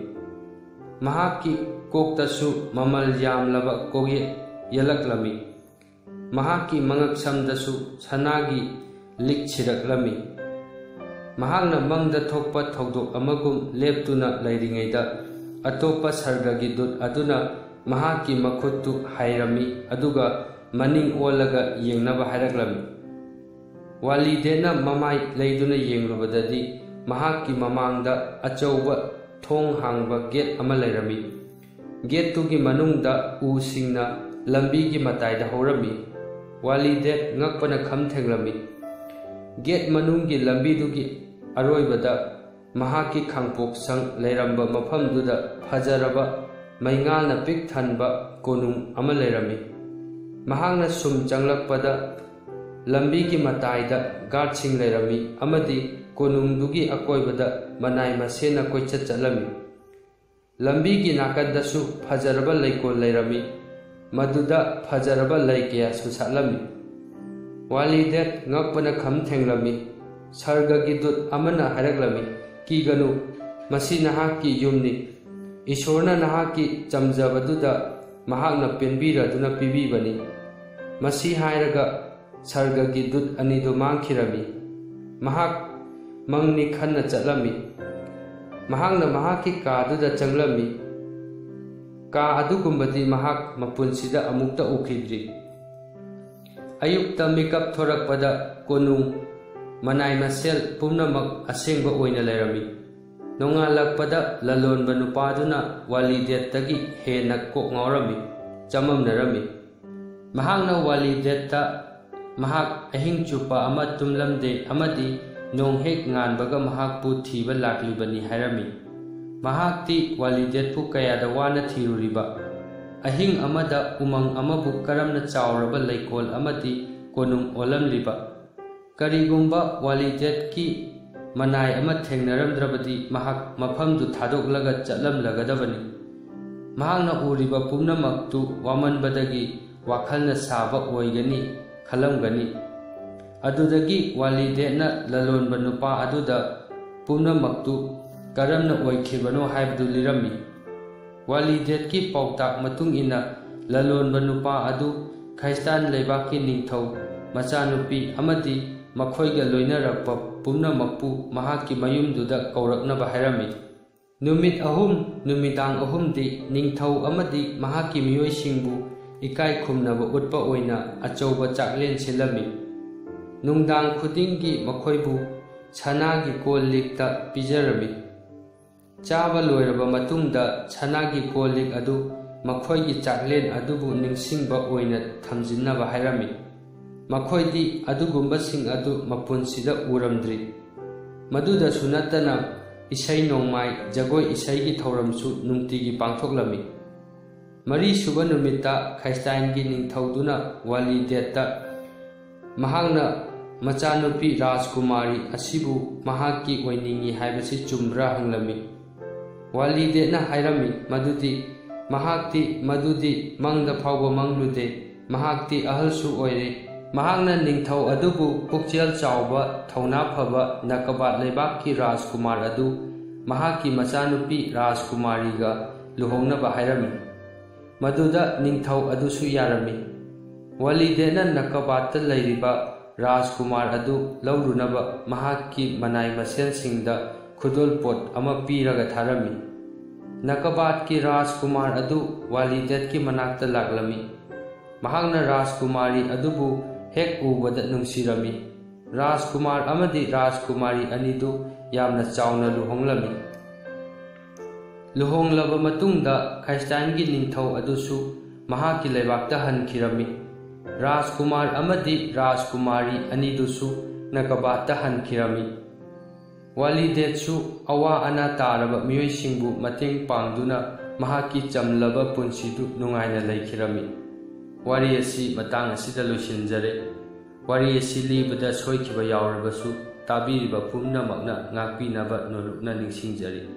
ꯃꯍꯥꯛꯀꯤ ꯀꯣꯛꯇꯁꯨ ꯃꯃꯜ ꯌꯥꯝꯂꯕ ꯀꯣꯛꯌꯦꯠ ꯌꯦꯜꯂꯛꯂꯝꯃꯤ꯫ ꯃꯍꯥꯛꯀꯤ ꯃꯉꯛꯁꯝꯗꯁꯨ ꯁꯅꯥꯒꯤ ꯂꯤꯛ ꯁꯤꯔꯛꯂꯝꯃꯤ꯫ ꯃꯍꯥꯛꯅ ꯃꯪꯗ ꯊꯣꯛꯄ ꯊꯧꯗꯣꯛ ꯑꯃꯒꯨꯝ ꯂꯦꯞꯇꯨꯅ ꯂꯩꯔꯤꯉꯩꯗ, ꯑꯇꯣꯞꯄ ꯁꯔꯒꯒꯤ ꯗꯨꯠ ꯑꯗꯨꯅ ꯃꯍꯥꯛꯀꯤ ꯃꯈꯨꯠꯇꯨ ꯍꯥꯏꯔꯝꯃꯤ, ꯑꯗꯨꯒ ꯃꯅꯤꯡ ꯑꯣꯜꯂꯒ ꯌꯦꯡꯅꯕ ꯍꯥꯏꯔꯛꯂꯝꯃꯤ꯫ ꯋꯥꯂꯤꯗꯦꯠꯅ ꯃꯃꯥꯏ ꯂꯩꯗꯨꯅ ꯌꯦꯡꯂꯨꯕꯗꯗꯤ, ꯃꯍꯥꯛꯀꯤ ꯃꯃꯥꯡꯗ ꯑꯆꯧꯕ ꯊꯣꯡ ꯍꯥꯡꯕ ꯒꯦꯠ ꯑꯃ ꯂꯩꯔꯝꯃꯤ꯫ ꯒꯦꯠꯇꯨꯒꯤ ꯃꯅꯨꯡꯗ ꯎꯁꯤꯡꯅ ꯂꯝꯕꯤꯒꯤ ꯃꯇꯥꯏꯗ ꯍꯧꯔꯝꯃꯤ꯫ ꯋꯥꯂꯤꯗꯦꯠ ꯉꯛꯄꯅ ꯈꯝ ꯊꯦꯡꯂꯝꯃꯤ꯫ ꯒꯦꯠ ꯃꯅꯨꯡꯒꯤ ꯂꯝꯕꯤꯗꯨꯒꯤ ꯑꯔꯣꯏꯕꯗ ꯃꯍꯥꯛꯀꯤ ꯈꯥꯡꯄꯣꯛꯁꯪ ꯂꯩꯔꯝꯕ ꯃꯐꯝꯗꯨꯗ ꯐꯖꯔꯕ ꯃꯩꯉꯥꯜꯅ ꯄꯤꯛ ꯊꯟꯕ ꯀꯣꯅꯨꯡ ꯑꯃ ꯂꯩꯔꯝꯃꯤ꯫ ꯃꯍꯥꯛꯅ ꯁꯨꯝ ꯆꯪꯂꯛꯄꯗ ꯂꯝꯕꯤꯒꯤ ꯃꯇꯥꯏꯗ ꯒꯥꯔꯗꯁꯤꯡ ꯂꯩꯔꯝꯃꯤ ꯑꯃꯗꯤ ꯀꯣꯅꯨꯡꯗꯨꯒꯤ ꯑꯀꯣꯏꯕꯗ ꯃꯅꯥꯏ ꯃꯁꯤꯟꯅ ꯀꯣꯏꯆꯠ ꯆꯠꯂꯝꯃꯤ꯫ ꯂꯝꯕꯤꯒꯤ ꯅꯥꯀꯟꯗꯁꯨ ꯐꯖꯔꯕ ꯂꯩꯀꯣꯜ ꯂꯩꯔꯝꯃꯤ, ꯃꯗꯨꯗ ꯐꯖꯔꯕ ꯂꯩ ꯀꯌꯥꯁꯨ ꯁꯥꯠꯂꯝꯃꯤ꯫ ꯋꯥꯂꯤꯗꯦꯠ ꯉꯛꯄꯅ ꯈꯝ ꯊꯦꯡꯂꯝꯃꯤ꯫ ꯁꯔꯒꯒꯤ ꯗꯨꯠ ꯑꯃꯅ ꯍꯥꯏꯔꯛꯂꯝꯃꯤ, "ꯀꯤꯒꯅꯨ, ꯃꯁꯤ ꯅꯍꯥꯛꯀꯤ ꯌꯨꯝꯅꯤ꯫ ꯏꯁꯣꯔꯅ ꯅꯍꯥꯛꯀꯤ ꯆꯝꯖꯕꯗꯨꯗ ꯃꯍꯥꯛꯅ ꯄꯦꯟꯕꯤꯔꯗꯨꯅ ꯄꯤꯕꯤꯕꯅꯤ"꯫ ꯃꯁꯤ ꯍꯥꯏꯔꯒ ꯁꯔꯒꯒꯤ ꯗꯨꯠ ꯑꯅꯤꯗꯨ ꯃꯥꯡꯈꯤꯔꯝꯃꯤ꯫ ꯃꯍꯥꯛ ꯃꯪꯅꯤ ꯈꯟꯅ ꯆꯠꯂꯝꯃꯤ꯫ ꯃꯍꯥꯛꯅ ꯃꯍꯥꯛꯀꯤ ꯀꯥꯗꯨꯗ ꯆꯪꯂꯝꯃꯤ꯫ ꯀꯥ ꯑꯗꯨꯒꯨꯝꯕꯗꯤ ꯃꯍꯥꯛ ꯃꯄꯨꯟꯁꯤꯗ ꯑꯃꯨꯛꯇ ꯎꯈꯤꯗ꯭ꯔꯤ꯫ ꯑꯌꯨꯛꯇ ꯃꯤꯀꯞ ꯊꯣꯔꯛꯄꯗ ꯀꯣꯅꯨꯡ, ꯃꯅꯥꯏ ꯃꯁꯦꯜ ꯄꯨꯝꯅꯃꯛ ꯑꯁꯦꯡꯕ ꯑꯣꯏꯅ ꯂꯩꯔꯝꯃꯤ꯫ ꯅꯣꯡꯉꯥꯜꯂꯛꯄꯗ ꯂꯂꯣꯟꯕ ꯅꯨꯄꯥꯗꯨꯅ ꯋꯥꯂꯤꯗꯦꯠꯇꯒꯤ ꯍꯦꯟꯅ ꯀꯣꯛ ꯉꯥꯎꯔꯝꯃꯤ, ꯆꯃꯝꯅꯔꯝꯃꯤ꯫ ꯃꯍꯥꯛꯅ ꯋꯥꯂꯤꯗꯦꯠꯇ ꯃꯍꯥꯛ ꯑꯍꯤꯡ ꯆꯨꯞꯄ ꯑꯃ ꯇꯨꯝꯂꯝꯗꯦ ꯑꯃꯗꯤ ꯅꯣꯡ ꯍꯦꯛ ꯉꯥꯟꯕꯒ ꯃꯍꯥꯛꯄꯨ ꯊꯤꯕ ꯂꯥꯛꯂꯤꯕꯅꯤ ꯍꯥꯏꯔꯝꯃꯤ꯫ ꯃꯍꯥꯛꯇꯤ ꯋꯥꯂꯤꯗꯦꯠꯄꯨ ꯀꯌꯥꯗ ꯋꯥꯅ ꯊꯤꯔꯨꯔꯤꯕ, ꯑꯍꯤꯡ ꯑꯃꯗ ꯎꯃꯪ ꯑꯃꯕꯨ ꯀꯔꯝꯅ ꯆꯥꯎꯔꯕ ꯂꯩꯀꯣꯜ ꯑꯃꯗꯤ ꯀꯣꯅꯨꯡ ꯑꯣꯜꯂꯝꯂꯤꯕ? ꯀꯔꯤꯒꯨꯝꯕ ꯋꯥꯂꯤꯗꯦꯠꯀꯤ ꯃꯅꯥꯏ ꯑꯃ ꯊꯦꯡꯅꯔꯝꯗ꯭ꯔꯕꯗꯤ ꯃꯍꯥꯛ ꯃꯐꯝꯗꯨ ꯊꯥꯗꯣꯛꯂꯒ ꯆꯠꯂꯝꯂꯒꯗꯕꯅꯤ꯫ ꯃꯍꯥꯛꯅ ꯎꯔꯤꯕ ꯄꯨꯝꯅꯃꯛꯇꯨ ꯋꯥꯃꯟꯕꯗꯒꯤ ꯋꯥꯈꯜꯅ ꯁꯥꯕ ꯑꯣꯏꯒꯅꯤ ꯈꯜꯂꯝꯒꯅꯤ꯫ ꯑꯗꯨꯗꯒꯤ ꯋꯥꯂꯤꯗꯦꯠꯅ ꯂꯂꯣꯟꯕ ꯅꯨꯄꯥ ꯑꯗꯨꯗ ꯄꯨꯝꯅꯃꯛꯇꯨ ꯀꯔꯝꯅ ꯑꯣꯏꯈꯤꯕꯅꯣ ꯍꯥꯏꯕꯗꯨ ꯂꯤꯔꯝꯃꯤ꯫ ꯋꯥꯂꯤꯗꯦꯠꯀꯤ ꯄꯥꯎꯇꯥꯛ ꯃꯇꯨꯡ ꯏꯟꯅ ꯂꯂꯣꯟꯕ ꯅꯨꯄꯥ ꯑꯗꯨ ꯈ꯭ꯔꯤꯁꯇꯥꯟ ꯂꯩꯕꯥꯛꯀꯤ ꯅꯤꯡꯊꯧ ꯃꯆꯥꯅꯨꯄꯤ ꯑꯃꯗꯤ ꯃꯈꯣꯏꯒ ꯂꯣꯏꯅꯔꯛꯄ ꯄꯨꯝꯅꯃꯛꯄꯨ ꯃꯍꯥꯛꯀꯤ ꯃꯌꯨꯝꯗꯨꯗ ꯀꯧꯔꯛꯅꯕ ꯍꯥꯏꯔꯝꯃꯤ꯫ ꯅꯨꯃꯤꯠ ꯑꯍꯨꯝ, ꯅꯨꯃꯤꯗꯥꯡ ꯑꯍꯨꯝꯗꯤ ꯅꯤꯡꯊꯧ ꯑꯃꯗꯤ ꯃꯍꯥꯛꯀꯤ ꯃꯤꯑꯣꯏꯁꯤꯡꯕꯨ ꯏꯀꯥꯏ ꯈꯨꯝꯅꯕ ꯎꯠꯄ ꯑꯣꯏꯅ ꯑꯆꯧꯕ ꯆꯥꯛꯂꯦꯟ ꯁꯤꯜꯂꯝꯃꯤ꯫ ꯅꯨꯡꯗꯥꯡ ꯈꯨꯗꯤꯡꯒꯤ ꯃꯈꯣꯏꯕꯨ ꯁꯅꯥꯒꯤ ꯀꯣꯜ ꯂꯤꯛꯇ ꯄꯤꯖꯔꯝꯃꯤ꯫ ꯆꯥꯕ ꯂꯣꯏꯔꯕ ꯃꯇꯨꯡꯗ ꯁꯅꯥꯒꯤ ꯀꯣꯜ ꯂꯤꯛ ꯑꯗꯨ ꯃꯈꯣꯏꯒꯤ ꯆꯥꯛꯂꯦꯟ ꯑꯗꯨꯕꯨ ꯅꯤꯡꯁꯤꯡꯕ ꯑꯣꯏꯅ ꯊꯝꯖꯤꯟꯅꯕ ꯍꯥꯏꯔꯝꯃꯤ꯫ ꯃꯈꯣꯏꯗꯤ ꯑꯗꯨꯒꯨꯝꯕꯁꯤꯡ ꯑꯗꯨ ꯃꯄꯨꯟꯁꯤꯗ ꯎꯔꯝꯗ꯭ꯔꯤ꯫ ꯃꯗꯨꯗꯁꯨ ꯅꯠꯇꯅ, ꯏꯁꯩ ꯅꯣꯡꯃꯥꯏ, ꯖꯒꯣꯏ ꯏꯁꯩꯒꯤ ꯊꯧꯔꯝꯁꯨ ꯅꯨꯡꯇꯤꯒꯤ ꯄꯥꯡꯊꯣꯛꯂꯝꯃꯤ꯫ ꯃꯔꯤꯁꯨꯕ ꯅꯨꯃꯤꯠꯇ ꯈ꯭ꯔꯤꯁꯇꯥꯏꯟꯒꯤ ꯅꯤꯡꯊꯧꯗꯨꯅ ꯋꯥꯂꯤꯗꯦꯠꯇ ꯃꯍꯥꯛꯅ ꯃꯆꯥꯅꯨꯄꯤ ꯔꯥꯖꯀꯨꯃꯥꯔꯤ ꯑꯁꯤꯕꯨ ꯃꯍꯥꯛꯀꯤ ꯑꯣꯏꯅꯤꯡꯏ ꯍꯥꯏꯕꯁꯤ ꯆꯨꯝꯕ꯭ꯔꯥ ꯍꯪꯂꯝꯃꯤ꯫ ꯋꯥꯂꯤꯗꯦꯠꯅ ꯍꯥꯏꯔꯝꯃꯤ ꯃꯗꯨꯗꯤ ꯃꯍꯥꯛꯇꯤ ꯃꯗꯨꯗꯤ ꯃꯪꯗ ꯐꯥꯎꯕ ꯃꯪꯂꯨꯗꯦ, ꯃꯍꯥꯛꯇꯤ ꯑꯍꯜꯁꯨ ꯑꯣꯏꯔꯦ꯫ ꯃꯍꯥꯛꯅ ꯅꯤꯡꯊꯧ ꯑꯗꯨꯕꯨ ꯄꯨꯛꯆꯦꯜ ꯆꯥꯎꯕ, ꯊꯧꯅꯥ ꯐꯕ ꯅꯀꯕꯥꯠ ꯂꯩꯕꯥꯛꯀꯤ ꯔꯥꯖꯀꯨꯃꯥꯔ ꯑꯗꯨ ꯃꯍꯥꯛꯀꯤ ꯃꯆꯥꯅꯨꯄꯤ ꯔꯥꯖꯀꯨꯃꯥꯔꯤꯒ ꯂꯨꯍꯣꯡꯅꯕ ꯍꯥꯏꯔꯝꯃꯤ꯫ ꯃꯗꯨꯗ ꯅꯤꯡꯊꯧ ꯑꯗꯨꯁꯨ ꯌꯥꯔꯝꯃꯤ꯫ ꯋꯥꯂꯤꯗꯦꯠꯅ ꯅꯀꯕꯥꯠꯇ ꯂꯩꯔꯤꯕ ꯔꯥꯖꯀꯨꯃꯥꯔ ꯑꯗꯨ ꯂꯧꯔꯨꯅꯕ ꯃꯍꯥꯛꯀꯤ ꯃꯅꯥꯏ ꯃꯁꯦꯟꯁꯤꯡꯗ ꯈꯨꯗꯣꯜꯄꯣꯠ ꯑꯃ ꯄꯤꯔꯒ ꯊꯥꯔꯝꯃꯤ꯫ ꯅꯀꯕꯥꯠꯀꯤ ꯔꯥꯖꯀꯨꯃꯥꯔ ꯑꯗꯨ ꯋꯥꯂꯤꯗꯦꯠꯀꯤ ꯃꯅꯥꯛꯇ ꯂꯥꯛꯂꯝꯃꯤ꯫ ꯃꯍꯥꯛꯅ ꯔꯥꯖꯀꯨꯃꯥꯔꯤ ꯑꯗꯨꯕꯨ ꯍꯦꯛ ꯎꯕꯗ ꯅꯨꯡꯁꯤꯔꯝꯃꯤ꯫ ꯔꯥꯖꯀꯨꯃꯥꯔ ꯑꯃꯗꯤ ꯔꯥꯖꯀꯨꯃꯥꯔꯤ ꯑꯅꯤꯗꯨ ꯌꯥꯝꯅ ꯆꯥꯎꯅ ꯂꯨꯍꯣꯡꯂꯝꯃꯤ꯫ ꯂꯨꯍꯣꯡꯂꯕ ꯃꯇꯨꯡꯗ ꯈ꯭ꯔꯤꯁꯇꯥꯏꯟꯒꯤ ꯅꯤꯡꯊꯧ ꯑꯗꯨꯁꯨ ꯃꯍꯥꯛꯀꯤ ꯂꯩꯕꯥꯛꯇ ꯍꯟꯈꯤꯔꯝꯃꯤ꯫ ꯔꯥꯖꯀꯨꯃꯥꯔ ꯑꯃꯗꯤ ꯔꯥꯖꯀꯨꯃꯥꯔꯤ ꯑꯅꯤꯗꯨꯁꯨ ꯅꯀꯕꯥꯠꯇ ꯍꯟꯈꯤꯔꯝꯃꯤ꯫ ꯋꯥꯂꯤꯗꯦꯠꯁꯨ ꯑꯋꯥ ꯑꯅꯥ ꯇꯥꯔꯕ ꯃꯤꯑꯣꯏꯁꯤꯡꯕꯨ ꯃꯇꯦꯡ ꯄꯥꯡꯗꯨꯅ ꯃꯍꯥꯛꯀꯤ ꯆꯝꯂꯕ ꯄꯨꯟꯁꯤꯗꯨ ꯅꯨꯡꯉꯥꯏꯅ ꯂꯩꯈꯤꯔꯝꯃꯤ꯫ ꯋꯥꯔꯤ ꯑꯁꯤ ꯃꯇꯥꯡ ꯑꯁꯤꯗ ꯂꯣꯏꯁꯤꯟꯖꯔꯦ꯫ ꯋꯥꯔꯤ ꯑꯁꯤ ꯂꯤꯕꯗ ꯁꯣꯏꯈꯤꯕ ꯌꯥꯎꯔꯕꯁꯨ ꯇꯥꯕꯤꯔꯤꯕ ꯄꯨꯝꯅꯃꯛꯅ ꯉꯥꯛꯄꯤꯅꯕ ꯅꯣꯂꯨꯛꯅ ꯅꯤꯡꯁꯤꯡꯖꯔꯤ꯫